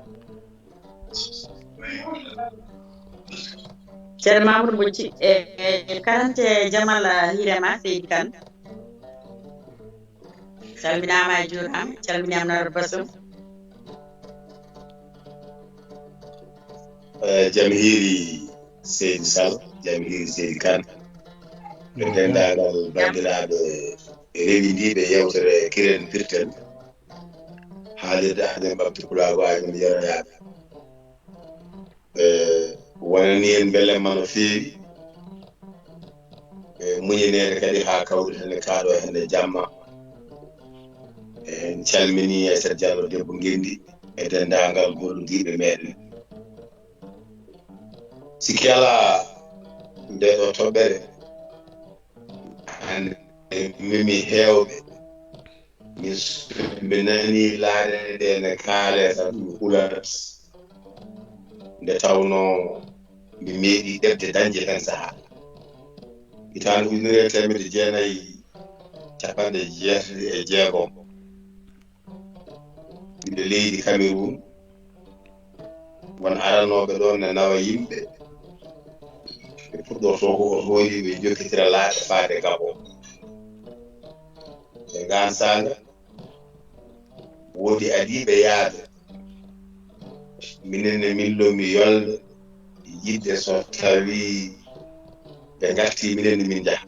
Ceerno Mamoudou Mbocci, e, e, e katante, jam Allah hiire ma, Seydi Kane. Calminaama e juuraama, calminaama Naro Basum. Eh, jam hiiri Seydi Sall, jam hiiri Seydi Kane. E denndaangal banndiraaɓe rewindiiɓe yewtere Kiren Pirten, haalirde Amen Ɓamti Pulaagu, Amen Yeroyaaɓe. Eh, wonani en mbelemma no feewi. Eh, muñineede kadi haa kawri hannde kaa ɗo hannde jamma. Eh, en calminii Aissata Diallo debbo Ngenndi e denndaangal gollidiiɓe meɗen. Sikki alaa, nde ɗo toɓɓere, hannde memi heewɓe. Mi s-, mi nani laare ɗe ne kaale tan mi hulat. Nde tawnoo mi meeɗi ɗeɓde dañde heen sahaa. Hitaande ujunere e teemedde jeenayi cappanɗe jeetati e jeegom, ɓiɓɓe leydi Cameroun, won aranooɓe ɗoon ne nawa yimɓe. Ɓe puɗɗortoo ko oto hoyri, ɓe jokkitira laaɗe faade Gabon. E ngaan saanga, woodi adiiɓe yahde. Minen ne min lomii yolnde, yiɗde so tawii ɓe ngartii, minen ne min njaha.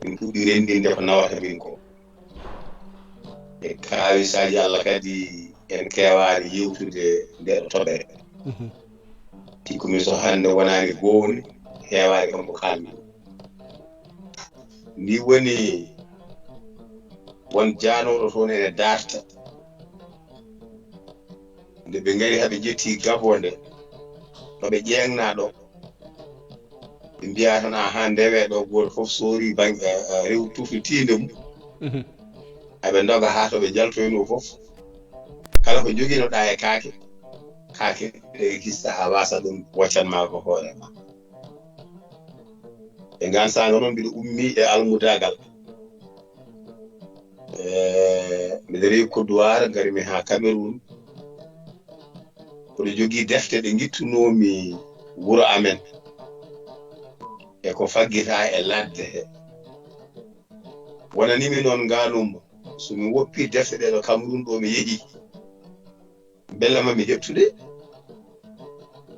Min puɗɗii renndinde ko nawata min ko. E kaawisaaji Allah kadi, en keewaani yewtude ndee ɗo toɓɓere. Mhm. Tikku mi so hannde wonaani goomu, heewaani kam ko kaalmi ɗum. Ndi woni won jaanooɗo toon ene daarta. Nde ɓe ngari haa ɓe ƴetti Gabon nde, ɗo ɓe ƴeeŋnaa ɗo, Ɓe mbiya tan, aha, ndewe ɗo, gooto fof soori bang-, eh, eh, rew tuflitiinde mum. Mhm. Aɓe ndoga haa to ɓe njaltoynoo fof. Kala ko njoginoɗaa e kaake, kaake ɗe kista haa waasa ɗum, waccan ma ko hoore ma. E ngaan saanga noon, mbiɗo ummii e almudaagal. Eh, mbiɗo rewi kodduwaar, ngarmi haa Cameroun. Mbiɗo jogii defte ɗe ngittunoomi wuro amen. E ko faggitaa e ladde he. Wonanii mi noon nganumma, so mi woppii defte ɗe ɗo Cameroun ɗo mi yehi, mbela ma mi heɓtude?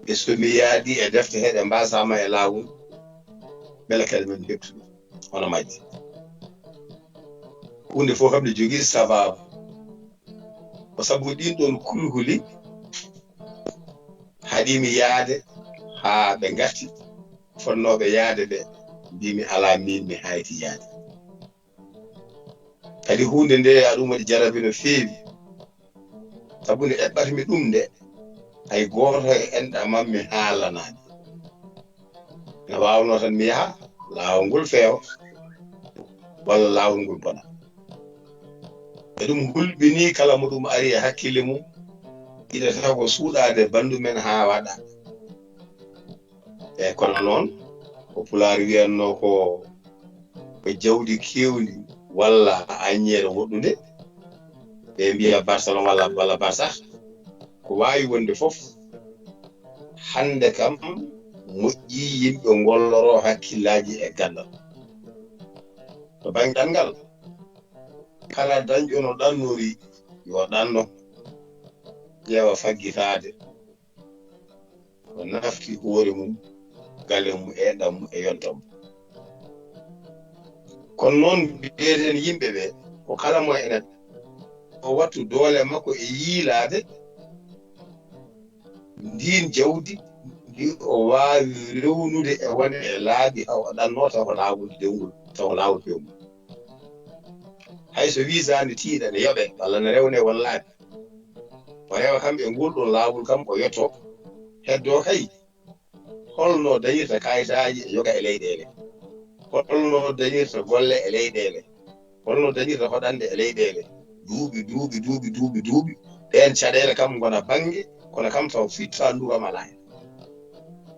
E so mi yaadi e defte he ɗe mbasaama e laawol, mbela kadi ma mi heɓtude hono majje? Huunde fof kam ne jogii sabaabu. Ko sabu ɗin ɗon kulhuli haɗi mi yaade haa ɓe ngarti, fotnooɓe yaade ɓe, mbimi, "Alaa, min mi hayti yaade." Kadi huunde nde, aɗum waɗi jarabi no feewi. Sabu nde eɓɓata mi ɗum nde, hay gooto e enɗam am mi haalanaani. Ne waawnoo tan mi yaha, laawol ngol feewa, walla laawol ngol bona. E ɗum hulɓinii kala mo ɗum ari e hakkille mum, yiɗata ko suuɗaade banndu men haa waɗa. E kono noon, ko Pulaar wiyatnoo ko, ko jawdi keewndi walla aññeere woɗɗunde, ɓe mbiya Barcelone walla, walla Barsax, ko waawi wonde fof, hannde kam moƴƴii yimɓe ngolloroo hakkillaaji e ganndal. To bannge ɗanngal, kala dañɗo no ɗannori, yo ɗanno, ƴeewa faggitaade ko nafti hoore mum, galle mum, enɗam mum e yonta mum. Kono noon, mbiyeten yimɓe ɓe, ko kala mo enen o wattu doole makko e yiilaade ndiin jawdi, ndi o waawi rewnude e wonde e laabi, haa o ɗannoo tawa ko laawol dewngol, tawa ko laawol peewngol. Hay so wisaani tiiɗa ne yoɓe walla ne rewne won laabi, o rewa kam e ngol ɗon laawol kam, o yetto. Heddo kay, holno dañirta kayitaaji e yoga e leyɗeele? Holno dañirta golle e leyɗeele? Holno dañirta hoɗande e leyɗeele? Duuɓi, duuɓi, duuɓi, duuɓi, duuɓi. Ɗeen caɗeele kam ngona bannge, kono kam taw fittaandu kam alaa heen.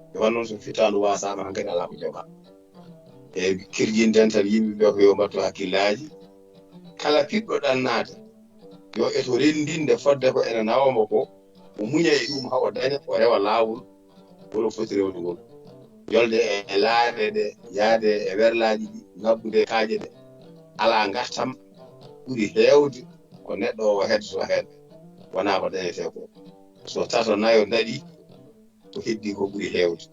Nde wonnoo so fittaandu waasaama, hankadi alaa ko jogaa. E kirjinten tan yimɓe ɓe ko yo mbattu hakkillaaji. Kala piɗɗo ɗannaade, yo eto renndinde fodde ko ene nawa mo ko, o muña e ɗum haa o daña, o rewa laawol ngol o foti rewde ngol. Yolde e laaɗe ɗe, yaade e werlaaji ɗi, ngabbude kaaƴe ɗe, alaa ngartam ɓuri heewde ko neɗɗo o heddoto heen, wonaa ko dañetee ko. So tato nayo ndaɗi, ko heddii ko ɓuri heewde.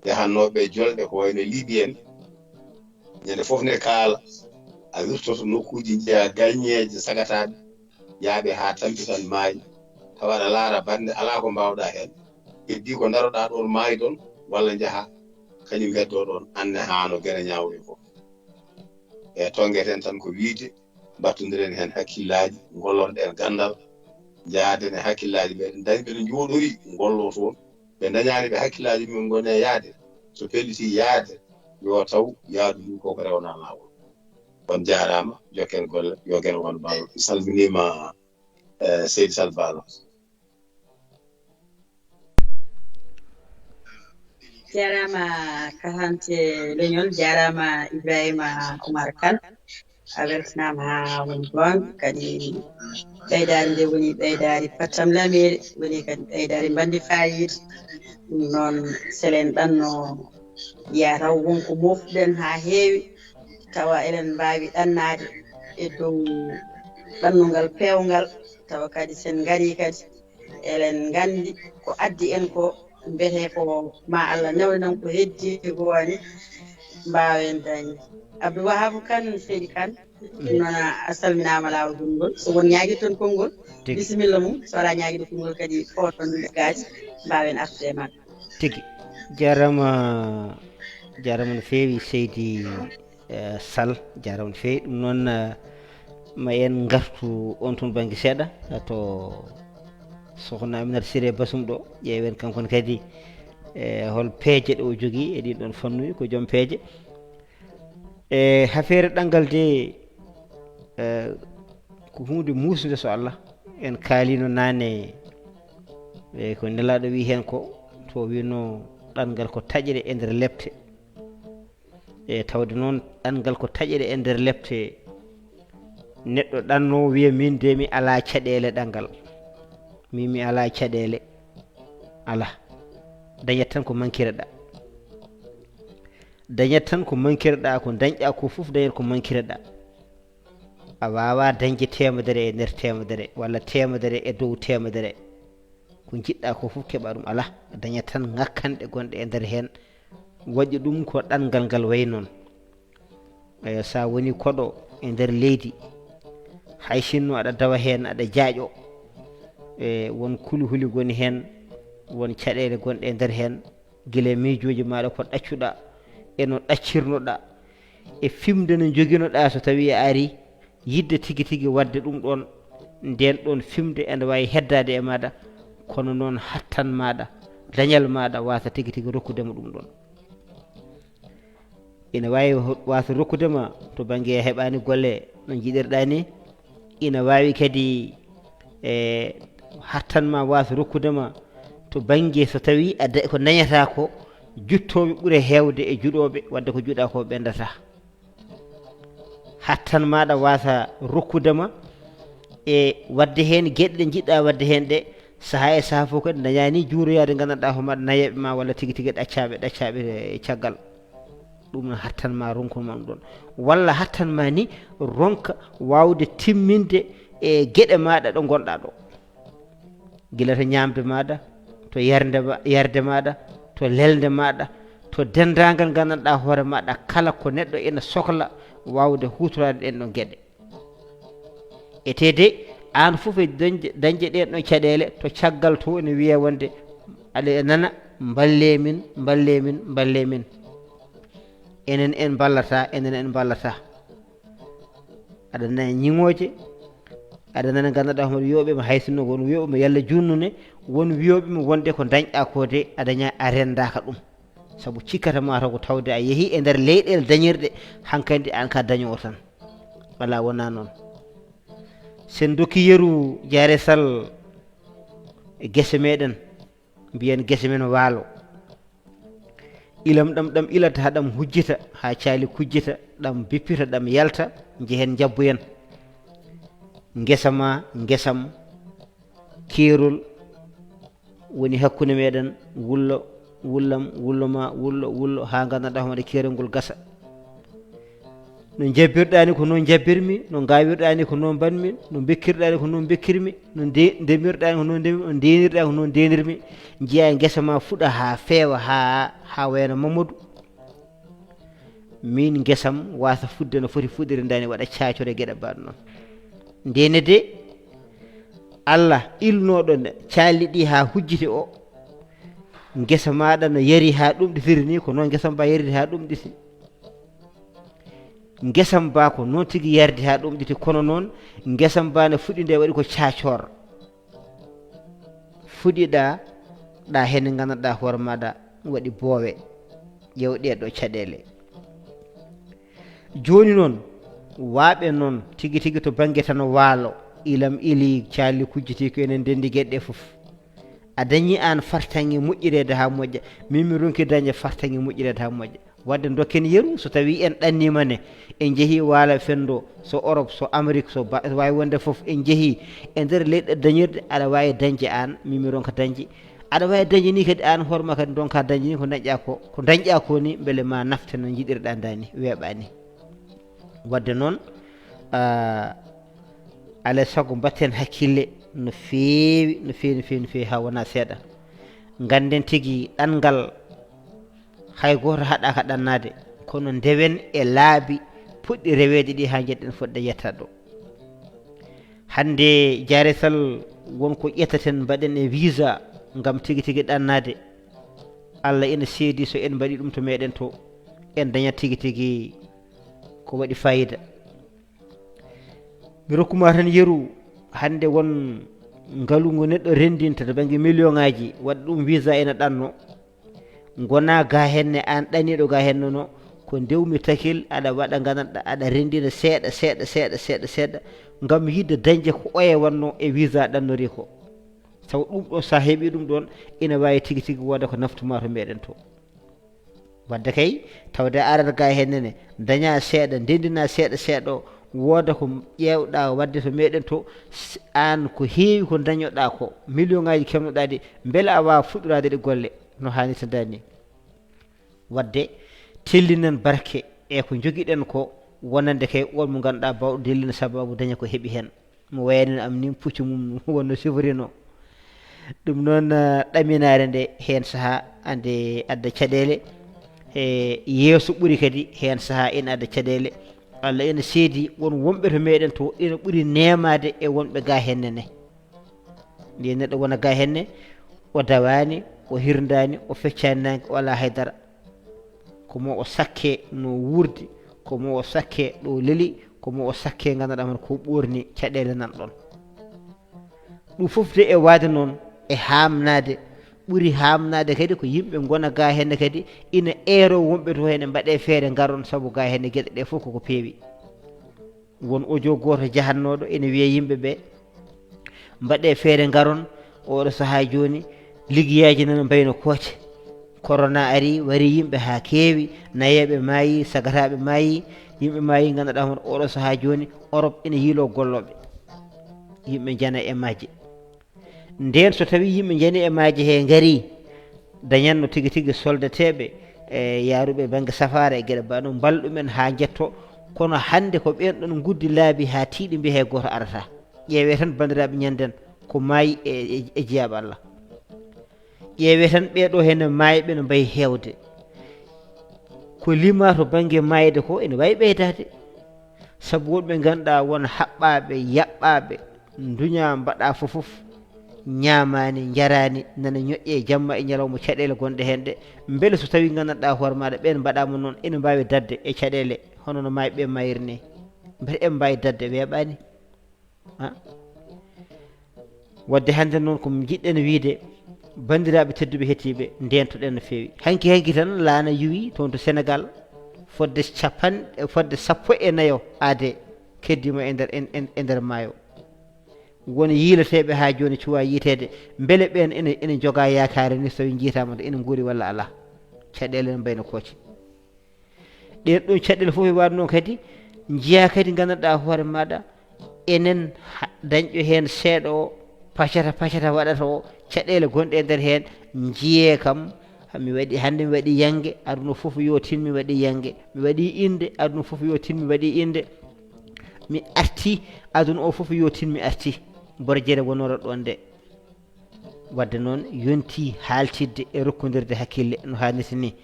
Yahannooɓe jolɗe ko wayno Libi en, ñande fof ne kaala, a wirtoto nokkuuji, njeya gaññeeje sagataaɓe, yaaɓe haa tampitan maayi, tawa aɗa laara bannde, alaa ko mbaawɗaa heen. Heddii ko ndaroɗaa ɗoon, maayɗon, walla njaha, kañum heddoo ɗoon, aan ne haa no gere ñaawri fof. E tongeten tan ko wiyde, mbattondiren heen hakkillaaji, ngollorɗen ganndal, njaaden e hakkillaaji meɗen, dañɓe no njooɗori, ngolloo toon. Ɓe ndañaani ɓe hakkillaaji mum ngone yaade, so pellitii yaade, yo taw yaadu ndu koko rewnaa laawol. On jaaraama, jokken golle, yo geno won ballo. Mi salminiima, eh, Seydi Sall Baalo. Jaaraama Kahante Leñol, jaaraama Ibrahima Oumar Kane. A weltanaama haa woni goonga, kadi ɓeydaari nde woni ɓeydaari pattam lameeri, woni kadi ɓeydaari mbanndi faayiida. Ɗum noon, selen ɗanno, yiya taw won ko moofuɗen haa heewi, tawa eɗen mbaawi ɗannaade e dow ɗannungal peewngal, tawa kadi sen ngarii kadi, eɗen nganndi ko addi en ko, mbiyetee ko ma Allah newnanan ko heddii ko woni, mbaawen dañde. Abdou Wahab Kane, Seydi Kane, ɗum noon a salminaama laawol gongol. So won ñaagirton konngol, bisimilla mum. So alaa ñaagirɗo konngol kadi, footon gaaji, mbaawen artude e maɓɓe. Tigi. Jaaraama, jaaraama no feewi, Seydi, eh, Sall, jaaraama no feewi. Ɗum noon, eh, ma en ngartu oon toon bannge seeɗa, to Sokhna Aminata Siré Basum ɗo, ƴeewen kanko ne kadi E hol peeje ɗe o jogii e ɗin ɗon fannuuji? Ko joom peeje. E hafeere ɗanngal de, e, ko huunde muusnde so Allah. En kaalino naane, e ko Nelaaɗo wi heen ko, to wino ɗanngal ko taƴre e nder lepte. E tawde noon ɗanngal ko taƴre e nder lepte, neɗɗo ɗanno wiya min de mi alaa caɗeele ɗanngal. Min mi alaa caɗeele. Alaa. Dañat tan ko mankireɗaa. Dañat tan ko mankireɗaa, ko dañɗaa ko fof dañat ko mankireɗaa. A waawaa dañde teemedere e nder teemedere, walla teemedere e dow teemedere. Ko njiɗɗaa ko fof keɓaa ɗum alaa. A dañat tan ŋakkanɗe gonɗe e nder heen. Waɗi ɗum ko ɗanngal ngal wayi noon. Eyo, so a woni koɗo e nder leydi, hay sinno aɗa dawa heen, aɗa jaaƴo, e won kuli-huli ngoni heen, won caɗeele gonɗe e nder heen, gila e miijooji maaɗa ko ɗaccuɗaa, e no ɗaccirnoɗaa, e fimde no njoginoɗaa so tawii a arii, yiɗde tigi tigi waɗde ɗum ɗoon, ndeen ɗoon fimde ene waawi heddaade e maaɗa, kono noon hattan maaɗa, dañal maaɗa waasa tigi tigi rokkude ma ɗum ɗoon. Ina waawi ho-, waasa rokkude ma to bannge a heɓaani golle no njiɗirɗaa ni. Ina waawi kadi, e, hattan ma waasa rokkude ma to bannge so tawii a da-, ko dañataa ko, juttooɓe ɓure heewde e juɗooɓe, wadde ko juɗaa ko ɓendataa. Hattan maaɗa waasa rokkude ma e waɗde heen geɗe ɗe njiɗɗaa waɗde heen ɗe, sahaa e sahaa fof kadi dañaa ni juuroyaade nganndanɗaa homaɗa nayeeɓe ma walla tigi tigi ɗaccaaɓe, ɗaccaaɓe e caggal. Ɗum no hattan ma ronkude ma ɗum ɗoon. Walla hattan ma ni ronka waawde timminde e geɗe maaɗa ɗo ngonɗaa ɗo. Gila to ñaamde maaɗa, to yarde ma-, yarde maaɗa, to lelde maaɗa, to denndaangal nganndanɗaa hoore maaɗa, kala ko neɗɗo ina sokla waawde huutoraade ɗeen ɗoon geɗe. Etee de, aan fof e dañde, dañde ɗeen ɗoon caɗeele, to caggal to ene wiyee wonde, aɗa nana, mballee min, mballee min, mballee min. Enen en mballataa, enen en mballataa. Aɗa nana ñiŋooje, aɗa nana nganndanɗaa homo wiyooɓe mo hay sinno won wiyooɓe mo yalla junnune, won wiyooɓe mo wonde ko dañɗaa ko de a daña, a renndaaka ɗum. Sabu cikkata ma taw ko tawde a yehii e nder leyɗeele dañirɗe, hankadi aan ka dañoowo tan. Alaa, wonaa noon. Sen dokki yeru Jaare Sal e gese meɗen, mbiyen gese men waalo. Ilam ɗam, ɗam ilata, haa ɗam hujjita, haa caali kujjita, ɗam bippita, ɗam yalta, njehen njabboyen. Ngesa ma, ngesam, keerol woni hakkunde meɗen, wullo, wullam, wullo ma, wullo, wullo, haa nganndanɗaa hoore keerol ngol gasa. No njabbirɗaa ni ko noon njabbirmi, no ngaawirɗaa ni ko noon mbaɗmi, no mbekkirɗaa ni ko noon mbekkirmi, no nde-, ndemirɗaa ni ko noon ndemi, no ndeenirɗaa ko noon ndeenirmi. Njiyaa ngesa ma fuɗa haa feewa, haa, haa wayno Mamadou. Miin ngesam waasa fuɗde no foti fuɗirde ni, waɗa caacore geɗe mbaɗ noon. Ndeene de, Allah ilnooɗo ne caali ɗi haa hujjiti o, ngesa maaɗa no yari haa ɗumɗitiri ni, ko noon ngesam ba yardi haa ɗumɗiti. Ngesam ba ko noon tigi yardi haa ɗumɗiti, kono noon ngesam ba no fuɗi nde waɗi ko caacoor. Fuɗiɗaa, ɗa heen nganndanɗaa hoore maaɗa waɗi boowe. Ƴeew ɗee ɗoo caɗeele. Jooni noon, waaɓe noon tigi tigi to bannge tan waalo, ilam ili, caali kujjiti ko enen ndenndi geɗe ɗe fof. A dañi aan fartaŋŋe moƴƴireede haa moƴƴa, min mi ronki dañde fartaŋŋe moƴƴireede haa moƴƴa. Wadde dokken yeru, so tawii en ɗanniima ne, en njehii waalo fenndo, so Europe, so Amérique, so ba-, waawi wonde fof, en njehii e nder leyɗe dañirɗe, aɗa waawi dañde aan, min mi ronka dañde. Aɗa waawi dañde ni kadi aan hoore ma kadi ndonka dañde ni ko dañɗaa ko, ko dañɗaa ko ni mbele ma nafte no njiɗirɗaa ndaa ni, weeɓaa ni. Wadde noon, ah, alaa e sago mbatten hakkille no feewi, no feewi, no feewi, no feewi, haa wonaa seeɗa. Ngannden tigi ɗanngal hay gooto haɗaaka ɗannaade, kono ndewen e laabi puɗɗi reweede ɗi haa njeɗɗen fotde yettaade ɗo. Hannde Jaare Sal won ko ƴettaten mbaɗen e visa ngam tigi tigi ɗannaade. Allah ina seedi so en mbaɗi ɗum to meɗen to, en dañat tigi tigi ko waɗi fayida. Mi rokkuma tan yeru, hannde won ngalu ngu neɗɗo renndinta to bannge million ŋaaji, waɗa ɗum visa ina ɗanno. Ngona ga henne, an ɗaniiɗo ga henne no, ko ndewmi takil, aɗa waɗa, gandanɗa, aɗa renndina seeɗa, seeɗa, seeɗa, seeɗa, seeɗa, ngam yiɗde dañde ko oye wanno e visa ɗannori ko. Sabu ɗum ɗo, so a heɓi ɗum ɗon, ina waawi tigi tigi wooda ko naftuma to meɗen to. Wadde kay, tawde a arat ga henne ne, daña seeɗa, ndenndina seeɗa seeɗa o, wooda ko ƴeewɗa wadde to meɗen to, s-, an ko heewi ko dañoɗa ko, million ngaji kemnoɗa ɗi, mbele a waawa fuɗɗorade ɗe golle, no haanirta dani. Wadde, tellinen barke e ko njogiɗen ko, wonande kay on mo ganduɗa bawɗo dellina sababu daña ko heɓi hen. Mo wayani am nin puccu mum wonno sifrino. Ɗum noon, eh, ɗaminaare nde heen sahaa ande adda caɗeele. E yeeso ɓuri kadi heen sahaa ina adda caɗeele. Allah ina seedi won wonɓe to meɗen to ina ɓuri neemaade e wonɓe ga henne ne. Nde neɗɗo wona ga henne, o dawaani, o hirndaani, o feccaani naange, o alaa haydara. Ko mo o sakke no wuurdi, ko mo o sakke ɗo leli, ko mo o sakke ganduɗa hono ko ɓorni caɗeele nan ɗon. Ɗum fof de e waade noon e haamnaade, ɓuri haamnaade kadi ko yimɓe ngona ga henne kadi ina eero wonɓe to hene mbaɗe feere ngaron, sabu ga henne geɗe ɗe fof koko peewi. Won audio gooto jahannooɗo ene wiya yimɓe ɓe, mbaɗe feere ngaron, oɗo sahaa jooni, liggeyaaji nana mbayno kooce. Corona ari, wari yimɓe haa keewi, nayeeɓe maayi, sagataaɓe maayi, yimɓe maayi ngannduɗaa hono oɗo sahaa jooni, Europe ina yiilo gollooɓe. Yimɓe njana e majje. Ndeen so tawii yimɓe njani e maaje he ngari, dañatno tigi tigi soldateeɓe e yaaruɓe bannge safaara e geɗe mbaɗa noon, mballa ɗumen haa njetto. Kono hannde ko ɓeen ɗoon nguddi laabi haa tiiɗi mbiya hay gooto arata. Ƴeewee tan banndiraaɓe ñannden ko maayi e, e, e jeyaaɓe Allah. Ƴeewee tan ɓee ɗoo heen maayɓe no mbayi heewde. Ko limaa to bannge maayde ko ene waawi ɓeydaade. Sabu wonɓe ngannduɗaa won haɓɓaaɓe, yaɓɓaaɓe, nduñaa mbaɗaa fof fof, ñaamaani, njaraani, nana ñoƴƴee jamma e ñalawma caɗeele gonɗe heen ɗe. Mbele so tawii nganndanɗaa hoore maaɗa ɓeen mbaɗaama noon, ene mbaawi daɗde e caɗeele, hono no maayɓe ɓee maayri ni. Mbete eɓe mbaawi daɗde, weeɓaani. Ah. Wadde hannde noon ko njiɗɗen wiide, banndiraaɓe tedduɓe hettiiɓe, ndeentoɗen no feewi. Hanki hanki tan laana yuwi toon to Senegal, fodde capanɗe, fodde sappo e nayo aade keddiima e nder, en, en, e nder maayo. Won yiileteeɓe haa jooni cuwaa yiiteede, mbele ɓeen ene, ene njogaa yaakaare ni so tawii njiitaama to ene nguuri walla alaa. Caɗeele no mbayno kooci. Ɗeen ɗoon caɗeele fof e waɗ noon kadi njiyaa kadi nganndanɗaa hoore maaɗa enen ha-, dañɗo heen seeɗa o, pacata pacata waɗata o, caɗeele gonɗe e nder heen njiyee kam, mi waɗi, hannde mi waɗi yannge, aduna fof yo tin mi waɗi yannge, mi waɗi innde, aduna fof yo tin mi waɗi innde, mi arti, aduna o fof yo tin mi arti, borjere wonora ɗoon de. Wadde noon, yontii haaltidde e rokkondirde hakkille no haanirta ni.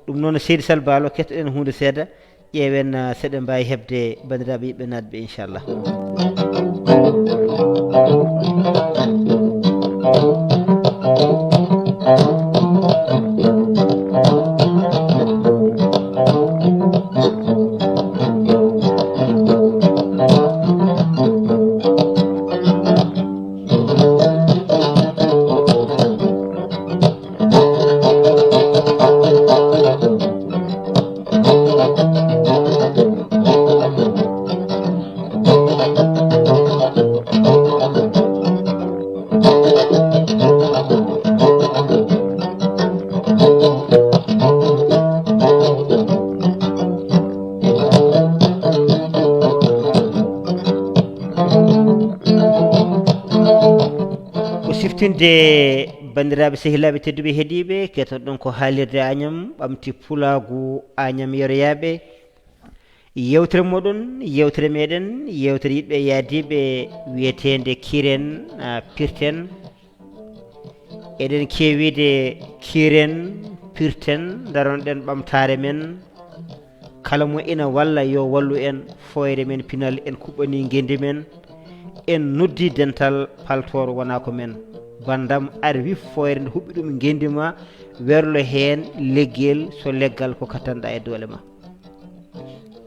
Ɗum noon, seydi Sall Baalo, kettoɗen huunde seeɗa, ƴeewen, ah, seɗen mbaawi heɓde banndiraaɓe yiɗɓe naatɓe, inchallah. Ko siftinde, banndiraaɓe, sehilaaɓe tedduɓe heɗiiɓe, keɗoton ko haalirde Añam, ɓamti pulaagu Añam yeroyaaɓe. Yeewtere mooɗon, yeewtere meɗen, yeewtere yiɗɓe yaadiiɓe, wiyeteende Kiren, ah, Pirten. Eɗen keewiide Kiren, Pirten, ndaronoɗen ɓamtaare men. Kala mo ina walla yo wallu en, fooyre men pinal en kuɓɓanii ngenndi men. En noddi dental paltoor wonaa ko men. Banndam ar wif fooyre nde huɓɓi ɗum ngenndi ma, werlo heen leggel so leggal ko kattanɗaa e doole ma.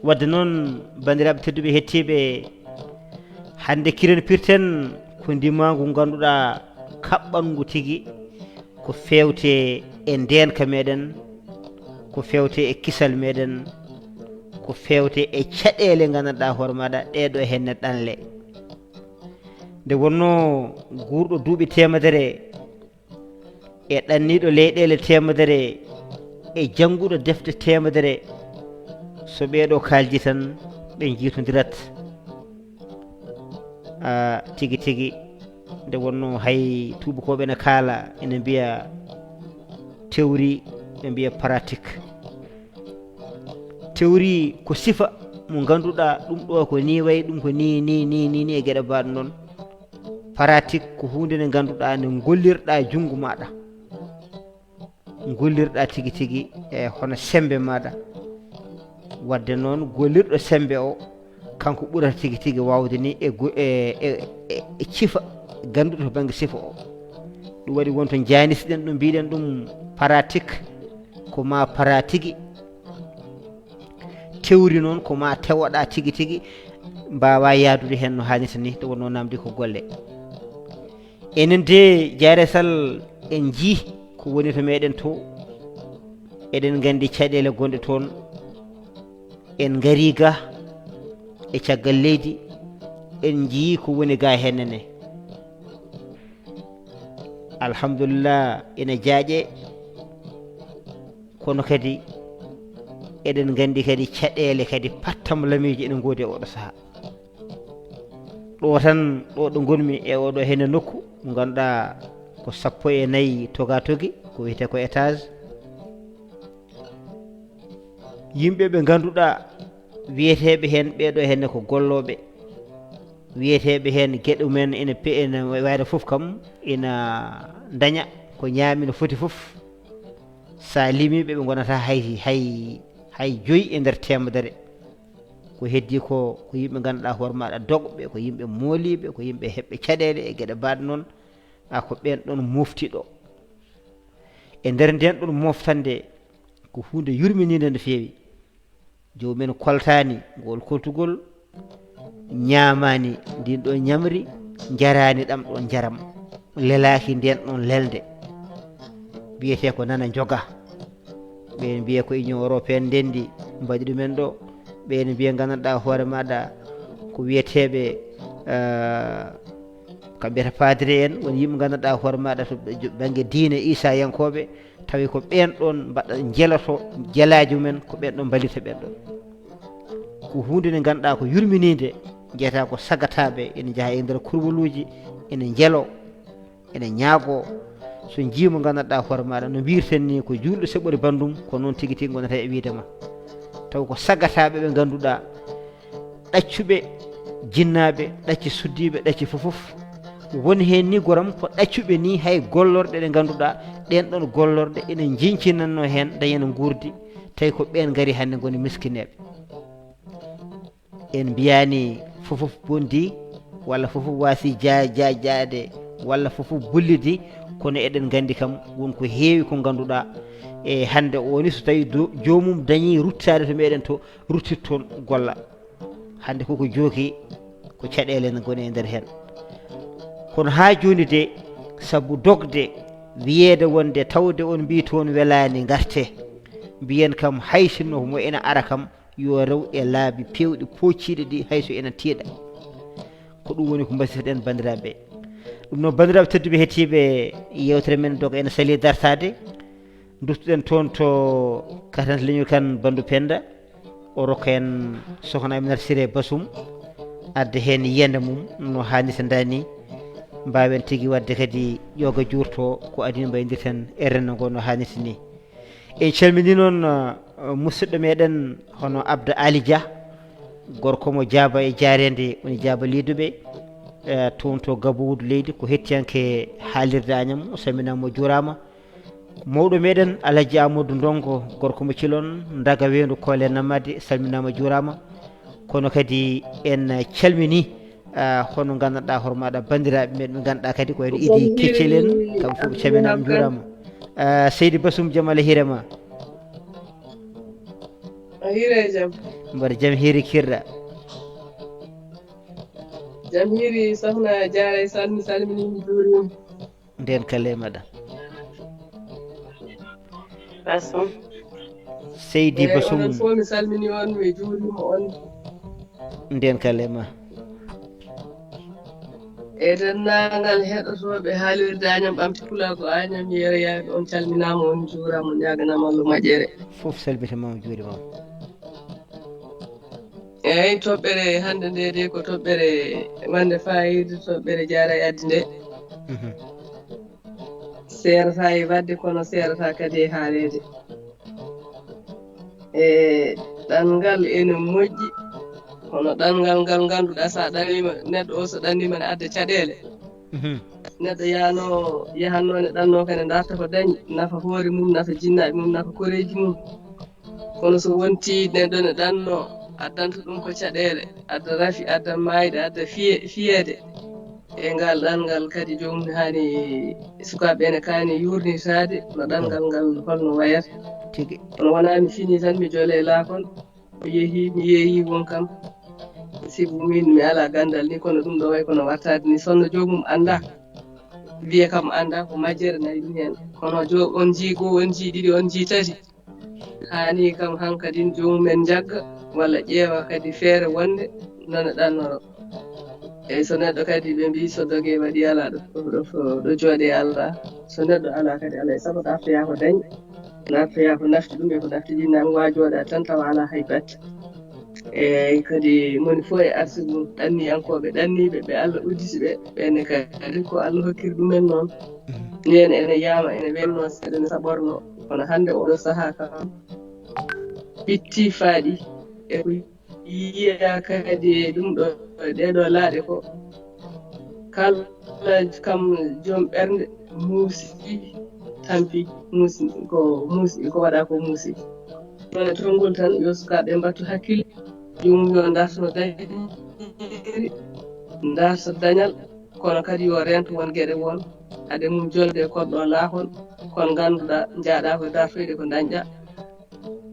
Wadde noon, banndiraaɓe tedduɓe hettiiɓe, hannde Kiren Pirten ko ndimaangu ngannduɗaa kaɓɓanngu tigi ko feewte e ndeenka meɗen, ko feewte e kisal meɗen, ko feewte e caɗeele nganndanɗaa hoore maaɗa ɗee ɗoo henne ɗanle. Nde wonnoo guurɗo duuɓi teemedere e ɗanniiɗo leyɗeele teemedere e jannguɗo defte teemedere, so ɓee ɗoo kaaldi tan ɓe njiitondirat. A tigi tigi, nde wonnoo hay tuubakooɓe ene kaala, ene mbiya théorie, ɓe mbiya pratique. Théorie ko sifa mo ngannduɗaa ɗum ɗo ko ni wayi, ɗum ko ni, ni, ni, ni, ni e geɗe mbaɗ noon. Pratique ko huunde nde ngannduɗaa nde gollirɗaa junngo maaɗa. Gollirɗaa tigi tigi e hono semmbe maaɗa. Wadde noon, gollirɗo semmbe o, kanko ɓurata tigi tigi waawde ni e go-, e, e, e, e cifa, gannduɗo to bannge sifa o. Ɗum waɗi won to njanisɗen ɗum, mbiɗen ɗum pratique, ko ma pratique. Théorie noon ko ma tewoɗaa tigi tigi, mbaawa yahdude heen no haanirta ni, to wonnoo namdi ko golle. Enen de, Jaare Sal, en njii ko woni to meɗen to. Eɗen nganndi caɗeele gonɗe toon. En ngarii ga e caggal leydi, en njii ko woni ga henne ne. Alhamdulillah, ina jaaƴe, kono kadi eɗen nganndi kadi caɗeele kadi pattam lamiiji ene ngoodi e oɗo sahaa. Ɗo tan, ɗo ɗo ngonmi e oɗo henne nokku, mo ngannduɗaa ko sappo e nayi toga togi, ko wiyetee ko étage. Yimɓe ɓe ngannduɗaa wiyeteeɓe heen, ɓee ɗo henne ko gollooɓe, wiyeteeɓe heen geɗe mumen ene pe-, ene wayde fof kam ina ndaña ko ñaami no foti fof. So a limii ɓe, ɓe ngonata hay, hay, hay joyi e nder teemedere. Ko heddii ko, ko yimɓe ngannduɗaa hoore maaɗa dogɓe, ko yimɓe mooliiɓe, ko yimɓe heɓɓe caɗeele e geɗe mbaɗ noon. A ko ɓeen ɗoon mofti ɗo. E nder ndeen ɗoon moftande, ko huunde yurminiinde no feewi. Joomum en koltaani ngool koltugol, ñaamaani ndiin ɗoon ñamri, njaraani ɗam ɗoon njaram, lelaaki ndeen ɗoon lelde. Wiyetee ko nana njoga. Ɓeen mbiya ko Union Européenne ndenndi mbaɗi ɗumen ɗo. Ɓeen mbiya nganndanɗaa hoore maaɗa ko wiyeteeɓe, eh, ko mbiyata padre en, won yimɓe nganndanɗaa hoore maaɗa to ɓe-, bannge diine Iisayankooɓe, tawi ko ɓeen ɗoon mbaɗa njeloto jelaaji mumen, ko ɓeen ɗoon mballirta ɓeen ɗoon. Ko huunde nde ngannduɗaa ko yurminiinde, njeyataa ko sagataaɓe ene njaha e nder kurbaluuji, ene njelo, ene ñaagoo. So njii mo nganndanɗaa hoore maaɗa no mbiyirten ni ko juulɗo seɓori banndum, ko noon tigi tigi ngonata e wiyde ma. Taw ko sagataaɓe ɓe ngannduɗaa, ɗaccuɓe jinnaaɓe, ɗacci suddiiɓe, ɗacci fof fof. Woni heen ni goram ko ɗaccuɓe ni hay gollorɗe ɗe ngannduɗaa, ɗeen ɗoon gollorɗe ene njiñcinannoo heen, dañana nguurdi, tawi ko ɓeen ngari hannde ngoni miskineeɓe. En mbiyaani fof fof bonndi, walla fof fof waasi ja-, ja-, jaade, walla fof fof bullidi, kono eɗen nganndi kam won ko heewi ko ngannduɗaa. E hannde o ni so tawi do-, joomum dañii ruttaade to meɗen to, ruttit toon golla. Hannde koko jooki ko caɗeele ne ngoni e nder heen. Kono haa jooni de, sabu dogde, wiyeede wonde tawde on mbii toon welaani ngarte, mbiyen kam hay sinno mo ena ara kam, yo rew e laabi peewɗi poocciiɗi ɗi hay so ena tiiɗa. Ko ɗum woni ko mbasiytoɗen banndiraaɓe. Ɗum noon banndiraaɓe tedduɓe hettiiɓe yeewtere men doga ena salii dartaade. Duttuɗen toon to Katante Leñol Kan Banndu Pennda. O rokka en Sokhna Aminata Siré Basum adda heen yiyannde mum no haanirta ni. Mbaawen tigi waɗde kadi ƴooga juurto ko adii no mbayndirten e renndo ngo no haanirta ni. En calminii noon, uh, musidɗo meɗen hono Abdou Ali Dia, gorko mo Jaaba e Jaareende, woni Jaaba Liiduɓe, eh, toon to Gabowudu leydi, ko hettiyanke haalirde Añam, o salminaama, o juuraama. Mawɗo meɗen Alhaji Amadou Ndongo, gorko mo Cilon, Ndaga Weendu Koole Namadi, salminaama, juuraama. Kono kadi en calminii, ah, hono nganndanɗaa hoore maaɗa banndiraaɓe men ɓe ngannduɗaa kadi ko en Idi Keccel en, kam fof ɓe calminaama, juuraama. Ah, Seydi Basum, jam Allah hiire ma. A hiire jam. Mbar jam hiiri kirɗa. Jam hiiri sokhna Jaara e Sall, mi salminii, mi juuriima. Ndeen kala e maɗa. Basum. Seydi Basum. Onon fof mi salmini on, mi juurima on. Nden kalema. E denndaangal heɗotooɓe haalirde Añam Ɓamti Pulaagu Añam Yeereyaaɓe, on calminaama, on njuuraama, on ñaaganaama Allah moƴƴere. Fof salmitima, on juurima. Eeyi, toɓɓere hannde nde de ko toɓɓere wande faayiida, toɓɓere jaara e addi nde. Mhm. Seerata e waɗde, kono seerata kadi e haaleede. E ɗanngal ene moƴƴi, kono ɗanngal ngal ngannduɗaa, so a ɗanniima, neɗɗo o so ɗanniima ne adda caɗeele. Mhm. Neɗɗo yaano, yahanno ne ɗanno kene darta ko dañi, nafa hoore mum, nafa jinnaaɓe mum, nafa koreeji mum. Kono so wonti neɗɗo ne ɗanno, addanta ɗum ko caɗeele, adda rafi, adda maayde, adda fiye-, fiyeede. E ngal ɗanngal kadi joomum haani, sukaaɓe ene kaani yuurnitaade no ɗanngal ngal holno wayata. Tigi. Kono wonaa mi fini tan mi jole laakon, mi yehi, mi yeeyi won kam. Sibu min mi alaa ganndal ni, kono ɗum ɗo way kono wartaade ni, sonno joomum annda, wiye kam annda ko majjere nayi ɗum heen. Kono jo-, on jii goo, on jii ɗiɗi, on jii tati. Haani kam hankadin joomum en njagga, walla ƴeewa kadi feere wonde nana ɗannoro. Eyi, so neɗɗo kadi ɓe mbii so dogee waɗi alaa ɗo, ɗo, ɗo, ɗo jooɗee alaa. So neɗɗo alaa kadi alaa e sago ɗartoyaa ko dañi, ɗartoyaa ko nafti ɗum e ko nafti ɗi, nan waa jooɗaa tan tawa alaa hay batte. Eyi, kadi moni fof e arsigu mum, ɗanniyankooɓe, ɗanniiɓe, ɓe Allah udditi ɓe, ɓenne kadi ko Allah hokkiri ɗumen noon. Mhm. Ndeen ene yaama, ene welnoo, seeɗa ne saɓornoo. Kono hannde oɗo sahaa kam, ɓitti faaɗi e ko yiyaa kadi e ɗum ɗo, ɗee ɗo laaɗe ko kala kam joom ɓernde muusi, tampi, muusi, ko muusi, ko waɗa ko muusi. Ɗon e tonngol tan, yo sukaaɓe mbattu hakkille, joomum yo ndarto dañiri, ndarto dañal, kono kadi yo reento won geɗe won, hade mum jolde e koɗɗo laakon, kon ngannduɗaa, njaaɗaa ko dartoyde ko dañɗaa.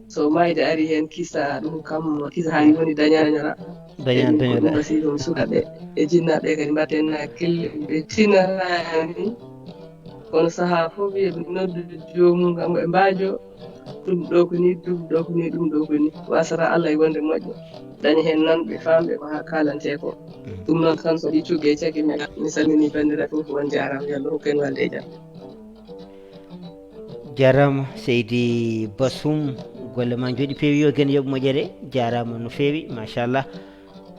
So maayde ari heen, kisa ɗum kam, kisa haa woni dañañora. Daña-, daña-, ɗum ɗo si ɗum sukaaɓe e jinnaaɓe kadi mbatten hakkille, ɓe tinanaani. Kono sahaa fof wiye ɓe noddu joomum kam, ɓe mbaajo, ɗum ɗo ko ni, ɗum ɗo ko ni, ɗum ɗo ko ni. Wasata Allah e wonde moƴƴo. Daña heen nan ɓe faamɓe ko haa kaalantee ko. Mm. Ɗum noon tan so ɗi cugge e cagge men, mi salmini banndiraaɓe fof, on njaaraama, yo Allah hokku en walde e jam. Jaaraama, Seydi Basum, golle ma njooɗi peewi, yo gen yoɓ moƴƴere. Jaaraama no feewi, machallah.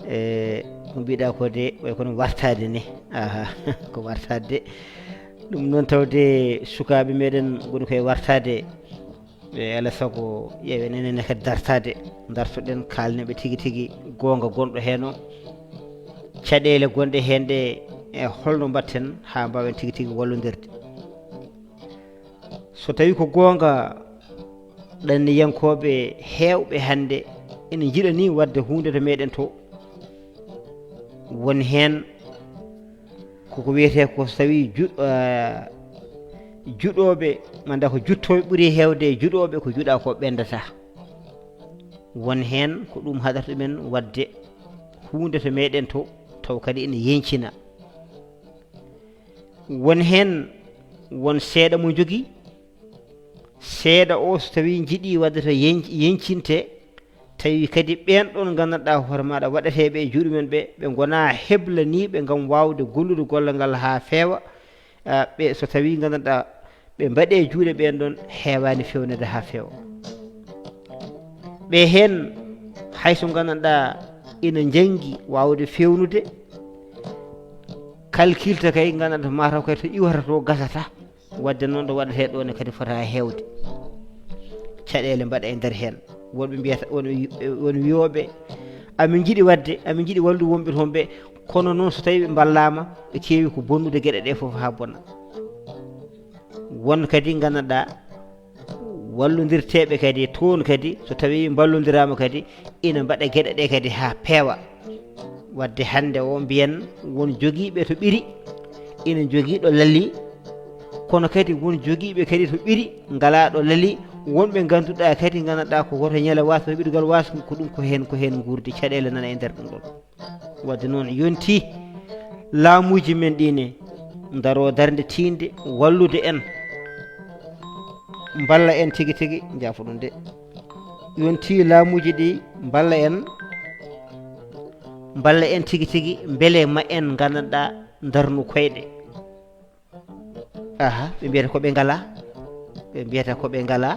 E, ko mbiɗa ko de, way kono wartaade ne. Aha, ko wartaade de. Ɗum noon tawde sukaaɓe meɗen ngoni koye wartaade. E, alaa sago ƴeewen enen ne kadi dartaade. Dartoɗen, kaalneɓe tigi tigi goonga gonɗo heen o. Caɗeele gonɗe heen ɗe, e holno mbaɗten haa mbaawen tigi tigi wallondirde. So tawi ko goonga, ɗanniyankooɓe heewɓe hannde ene njiɗa ni waɗde huunde to meɗen to. Won heen koko wiyetee ko so tawi ju-, ah, juɗooɓe, manda ko juttooɓe ɓuri heewde e juɗooɓe, ko juɗa ko ɓendata. Won heen ko ɗum haɗata ɗumen waɗde huunde to meɗen to, taw kadi ene yeñcina. Won heen, won seeɗa mo jogii, seeɗa o so tawi njiɗi waɗde to yeñ-, yeñcinte, tawi kadi ɓeen ɗoon nganndanɗaa hoore maaɗa waɗateeɓe e juuɗe men ɓe, ɓe ngonaa heblaniiɓe ngam waawde gollude golle ngal haa feewa. Ah, ɓe so tawi nganndanɗaa ɓe mbaɗe juuɗe ɓeen ɗoon, heewaani feewnede haa feewa. Ɓe heen, hay so nganndanɗaa ina njanngi waawde feewnude, kalkilta kay nganndanɗaa mataw kay to iwata to gasata. Waɗde noon ɗo waɗetee ɗo ne kadi fota heewde. Caɗeele mbaɗa e nder heen. Wonɓe mbiyata, won, won wiyooɓe, "Amin njiɗi waɗde, amin njiɗi wallude wonɓe toon ɓe, kono noon so tawi ɓe mballaama, ɓe keewi ko bonnude geɗe ɗe fof haa bona." Won kadi nganndanɗaa wallondirteeɓe kadi toon kadi, so tawi mballondiraama kadi, ina mbaɗa geɗe ɗe kadi haa peewa. Waɗde hannde o mbiyen won jogiiɓe to ɓiri, ina jogii ɗo lali, kono kadi won jogiiɓe kadi to ɓiri ngalaa ɗo lali, wonɓe ngannduɗaa kadi nganndanɗaa ko woto ñala waas, woto ɓiɗugal waas, ko ɗum ko heen, ko heen nguurdi, caɗeele nana e nder ɗum ɗon. Waɗde noon yontii laamuuji men ɗi ne ndaroo darnde tiiɗnde wallude en. mballa en tigi tigi, njaafoɗon de. Yonti laamuuji ɗi mballa en, mballa en tigi tigi, mbele ma en nganndanɗaa ndarnu koyɗe. Aha, ɓe mbiyata ko ɓe ngalaa, ɓe mbiyata ko ɓe ngalaa,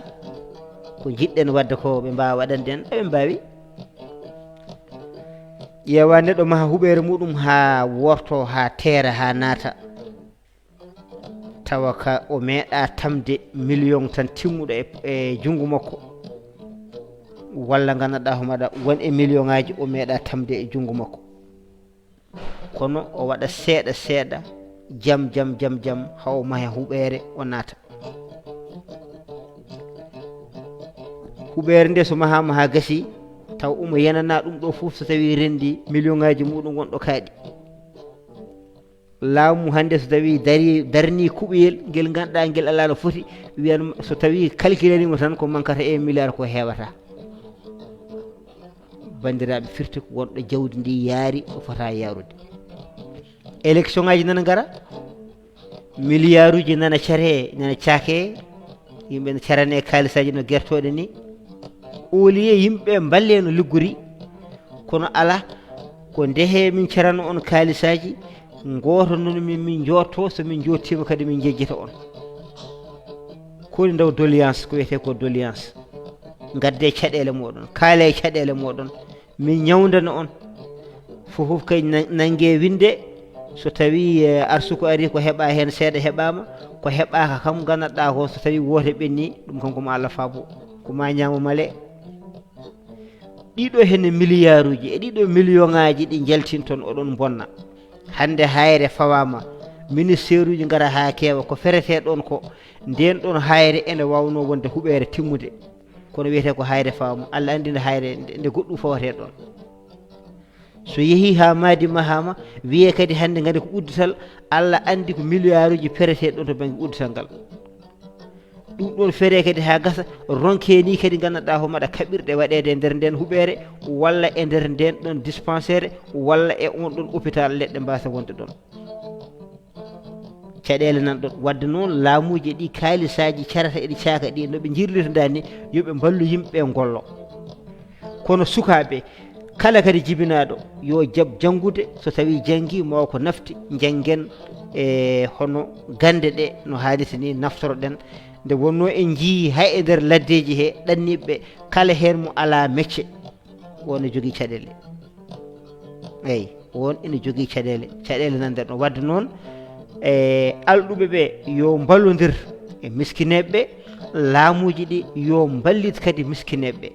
ko njiɗɗen waɗde ko ɓe mbaawa waɗande en, eɓe mbaawi. Ƴeewa neɗɗo maha huɓeere muɗum haa worto, haa teera, haa naata. Tawa ka o meeɗa tamde million tan timmuɗo e, e junngo makko. Walla nganndanɗaa homaɗa won e million ŋaaji o meeɗa tamde e junngo makko. Kono o waɗa seeɗa seeɗa, jam, jam, jam, jam, haa o maha huɓeere o naata. Huɓeere nde so mahaama haa gasi, taw omo yenana ɗum ɗo fof so tawi renndi million ŋaaji muɗum wonɗo kaaɗi. Laamu hannde so tawi dari, darni kuɓeyel ngel ngannduɗaa ngel alaa no foti, wiyan so tawi calculirimo tan ko mankata un milliard ko heewata. Banndiraaɓe, firti ko wonɗo jawdi ndi yaari o fota yaarude. Élection ŋaaji nana ngara, milliarduji nana care, nana caake, yimɓe ne carane kaalisaaji no gertooɗe ni. Au lieu yimɓe mballe no liggori, kono ala, ko ndehe min carano on kaalisaaji, ngooto non min, min njotto, so min njottiima kadi min njejjita on. Ko woni ndaw doléance, ko wiyetee ko doléance. Ngadde caɗeele mooɗon, kaale caɗeele mooɗon, min ñawndana on. Fof fof kay na-, nannge winde, so tawi, eh, arsuko ari ko heɓa heen seeɗa heɓaama, ko heɓaaka kam nganndanɗaa ko so tawi woote ɓenni, ɗum kam ko ma Allah faabo, ko ma ñaamo male. Ɗiɗo hene milliarduji e ɗiɗo million ŋaaji ɗi njaltinton oɗon bonna. Hannde hayre fawaama, ministère uji ngara haa keewa, ko ferete ɗon ko, nden ɗon hayre ene wawno wonde huɓeere timmude. Kono wiyetee ko hayre fawaama, Allah anndi nde hayre nde, nde goɗɗum fawate ɗon. So yehi haa maadi mahaama, wiye kadi hannde ngadi ko uddital, Allah anndi ko milliarduji perete ɗon to bannge uddital ngal. Ɗum ɗon fere kadi haa gasa, ronke ni kadi nganndanɗaa ko maɗa kaɓirɗe waɗeede e nder nden huɓeere, walla e nder nden ɗon dispensaire, walla e on ɗon hôpital leɗɗe mbasa wonde ɗon. Caɗeele nan ɗon. Wadde noon laamuuji ɗi kaalisaaji carata eɗi caaka ɗi, no ɓe njirlirta ni, yo ɓe mballu yimɓe ɓe ngollo. Kono sukaaɓe, kala kadi jibinaaɗo, yo jaɓ janngude, so tawii janngii, maw ko nafti, njanngen e hono gannde ɗe no haanirta ni naftoroɗen. Nde wonnoo en njiyii hay e nder laddeeji he ɗanniiɓe, kala heen mo alaa mecce, won e jogii caɗeele. Eey, won ene jogii caɗeele, caɗeele nan nder ɗon. Wadde noon, e alɗuɓe ɓe, yo mballondir e miskineeɓe ɓe, laamuuji ɗi yo mballit kadi miskineeɓe ɓe.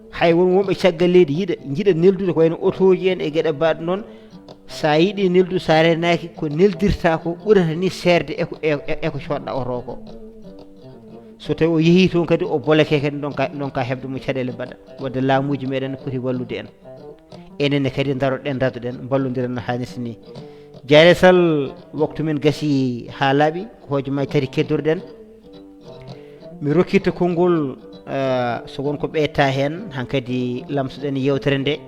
Hay won wonɓe caggal leydi yiɗa, njiɗa neldude ko wayno otooji en e geɗe mbaɗ noon. So a yiɗi neldude, so a renaaki, ko neldirta ko ɓurata ni seerde e ko, e, e, e ko coodɗa oto ko. So tawi o yehii toon kadi, o boleke kadi, ndonka, ndonka heɓde mo caɗeele mbaɗa. Wadde laamuuji meɗen poti wallude en. Enen ne kadi ndaroɗen, ndadoɗen, mballondiren no haanirta ni. Jaare Sall, waktu men gasi haa laaɓi, ko hojomaaji tati keddoruɗen. Mi rokkirta konngol, eh, so won ko ɓeyta heen, hankadi lamsoɗen yeewtere nde.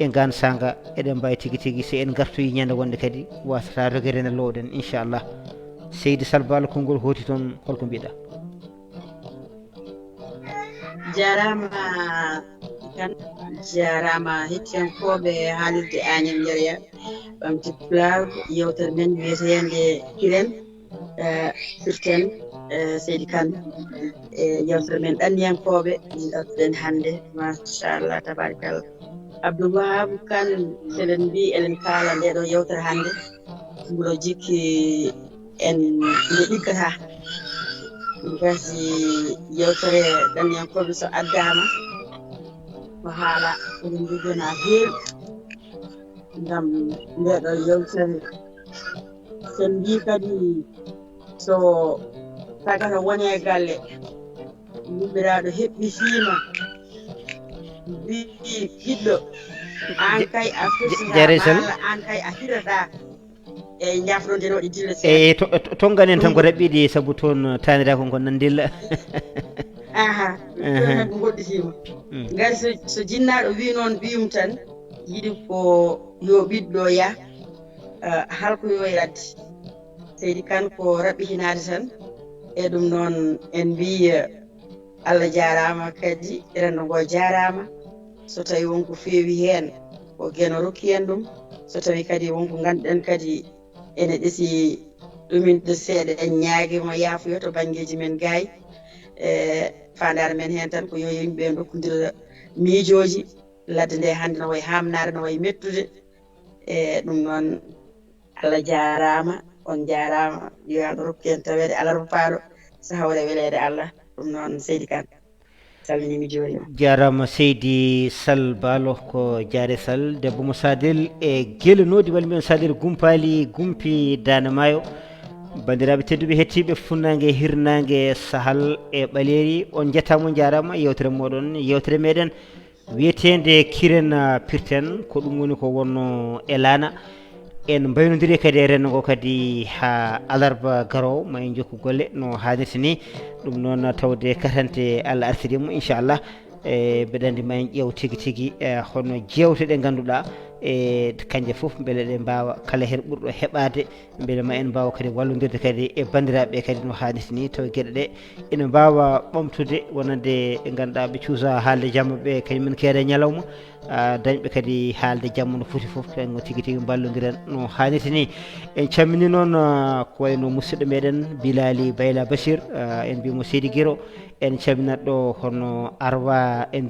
E ngaan saanga, eɗen mbaawi tigi tigi, so en ngartoyi ñande wonde kadi, wasata rogere nde lowɗen, inchallah. Seydi Sall Ba, konngol hooti toon, holko mbiɗa? Jaaraama kan, jaaraama hettiyankooɓe haalirde Añam Yariya, ɓamti Pulaar, yeewtere men wiyeteende Kiren, eh, firten, eh, Seydi Kan, e yeewtere men ɗanniyankooɓe, min ɗattuɗen hannde, machallah, tabarikalla. Abdoul Wahab Kan, seɗen mbi eɗen kaala nde ɗo yeewtere hannde, mbuɗo jikki en nde ɗiggata. Ɗum gasi yeewtere ɗanniyankooɓe so addaama, ko haala ko min njogii na heewi ngam nde ɗo yeewtere. Sen mbi kadi so tagata woni e galle, yummiraɗo heɓɓitiima, mbi ɓiɗɗo, an kay a foti Jaare Sall. An kay a hirata. E jafronde no ɗi dilla seeɗa. E to, to, tongan en tan ko raɓɓiɗi sabu toon tanira kon kon nan dilla. Aha. Aha. Toon ko goɗɗitiima. Mm. Ngari so, so jinnaaɗo wi noon ɓiyum tan, yiɗi ko yo ɓiɗɗo yah, eh, halko yo e ladde. Seydi Kan ko raɓɓitinaade tan. E ɗum noon en mbiyi Allah jaaraama, kadi renndo ngo jaaraama. So tawi won ko feewi heen, ko Geno rokki en ɗum. So tawi kadi won ko ngannduɗen kadi ene ɗesi ɗuminde seeɗa, en ñaagii mo yaafuya to banngeeji men gaayi. E faandaare men heen tan ko yo yimɓe ndokkondira miijooji. Ladde nde hannde no wayi haamnaade, no wayi mettude. E ɗum noon, Allah jaaraama, on jaaraama. Yo Allah rokku en taweede alarba paaɗo, so hawre weleede Allah. Ɗum noon, Seydi Kan, salminiima, juuriima. Jaaraama Seydi Sall Baalo, ko Jaare Sall, debbo mo Sadel e Gele Noodi, walla mbiyen Sadel Gumpaali, Gumpi Daande Maayo. Banndiraaɓe tedduɓe, hettiiɓe funnaange, hirnaange, sahal e ɓaleeri, on njettaama, on njaaraama. Yeewtere mooɗon, yeewtere meɗen wiyeteende Kiren, ah, Pirten, ko ɗum woni ko wonno e laana. En mbaynondiri kadi e renndo ngo kadi haa alarba garoowo, ma en njokku golle no haanirta ni. Ɗum noon, tawde katante Allah artirii mo, inchallah. E mbeɗa anndi ma en ƴeew tigi tigi, e hono jeewte ɗe ngannduɗaa, e kanje fof mbele ɗe mbaawa, kala heen ɓurɗo heɓaade, mbele ma en mbaaw kadi wallondirde kadi e banndiraaɓe kadi no haanirta ni, tawa geɗe ɗe ina mbaawa ɓamtude, wonande ɓe ngannduɗaa ɓe cuusa haalde jamma ɓe, kañum en keeda ñalawma, ah, dañɓe kadi haalde jamma no foti fof, tan tigi tigi mballondiren no haanirta ni. En calminii noon, ah, ko wayi no musidɗo meɗen Bilali Bayla Bachir, ah, en mbiyii mo Seydi Giro, en calminat ɗo hono Arwa, en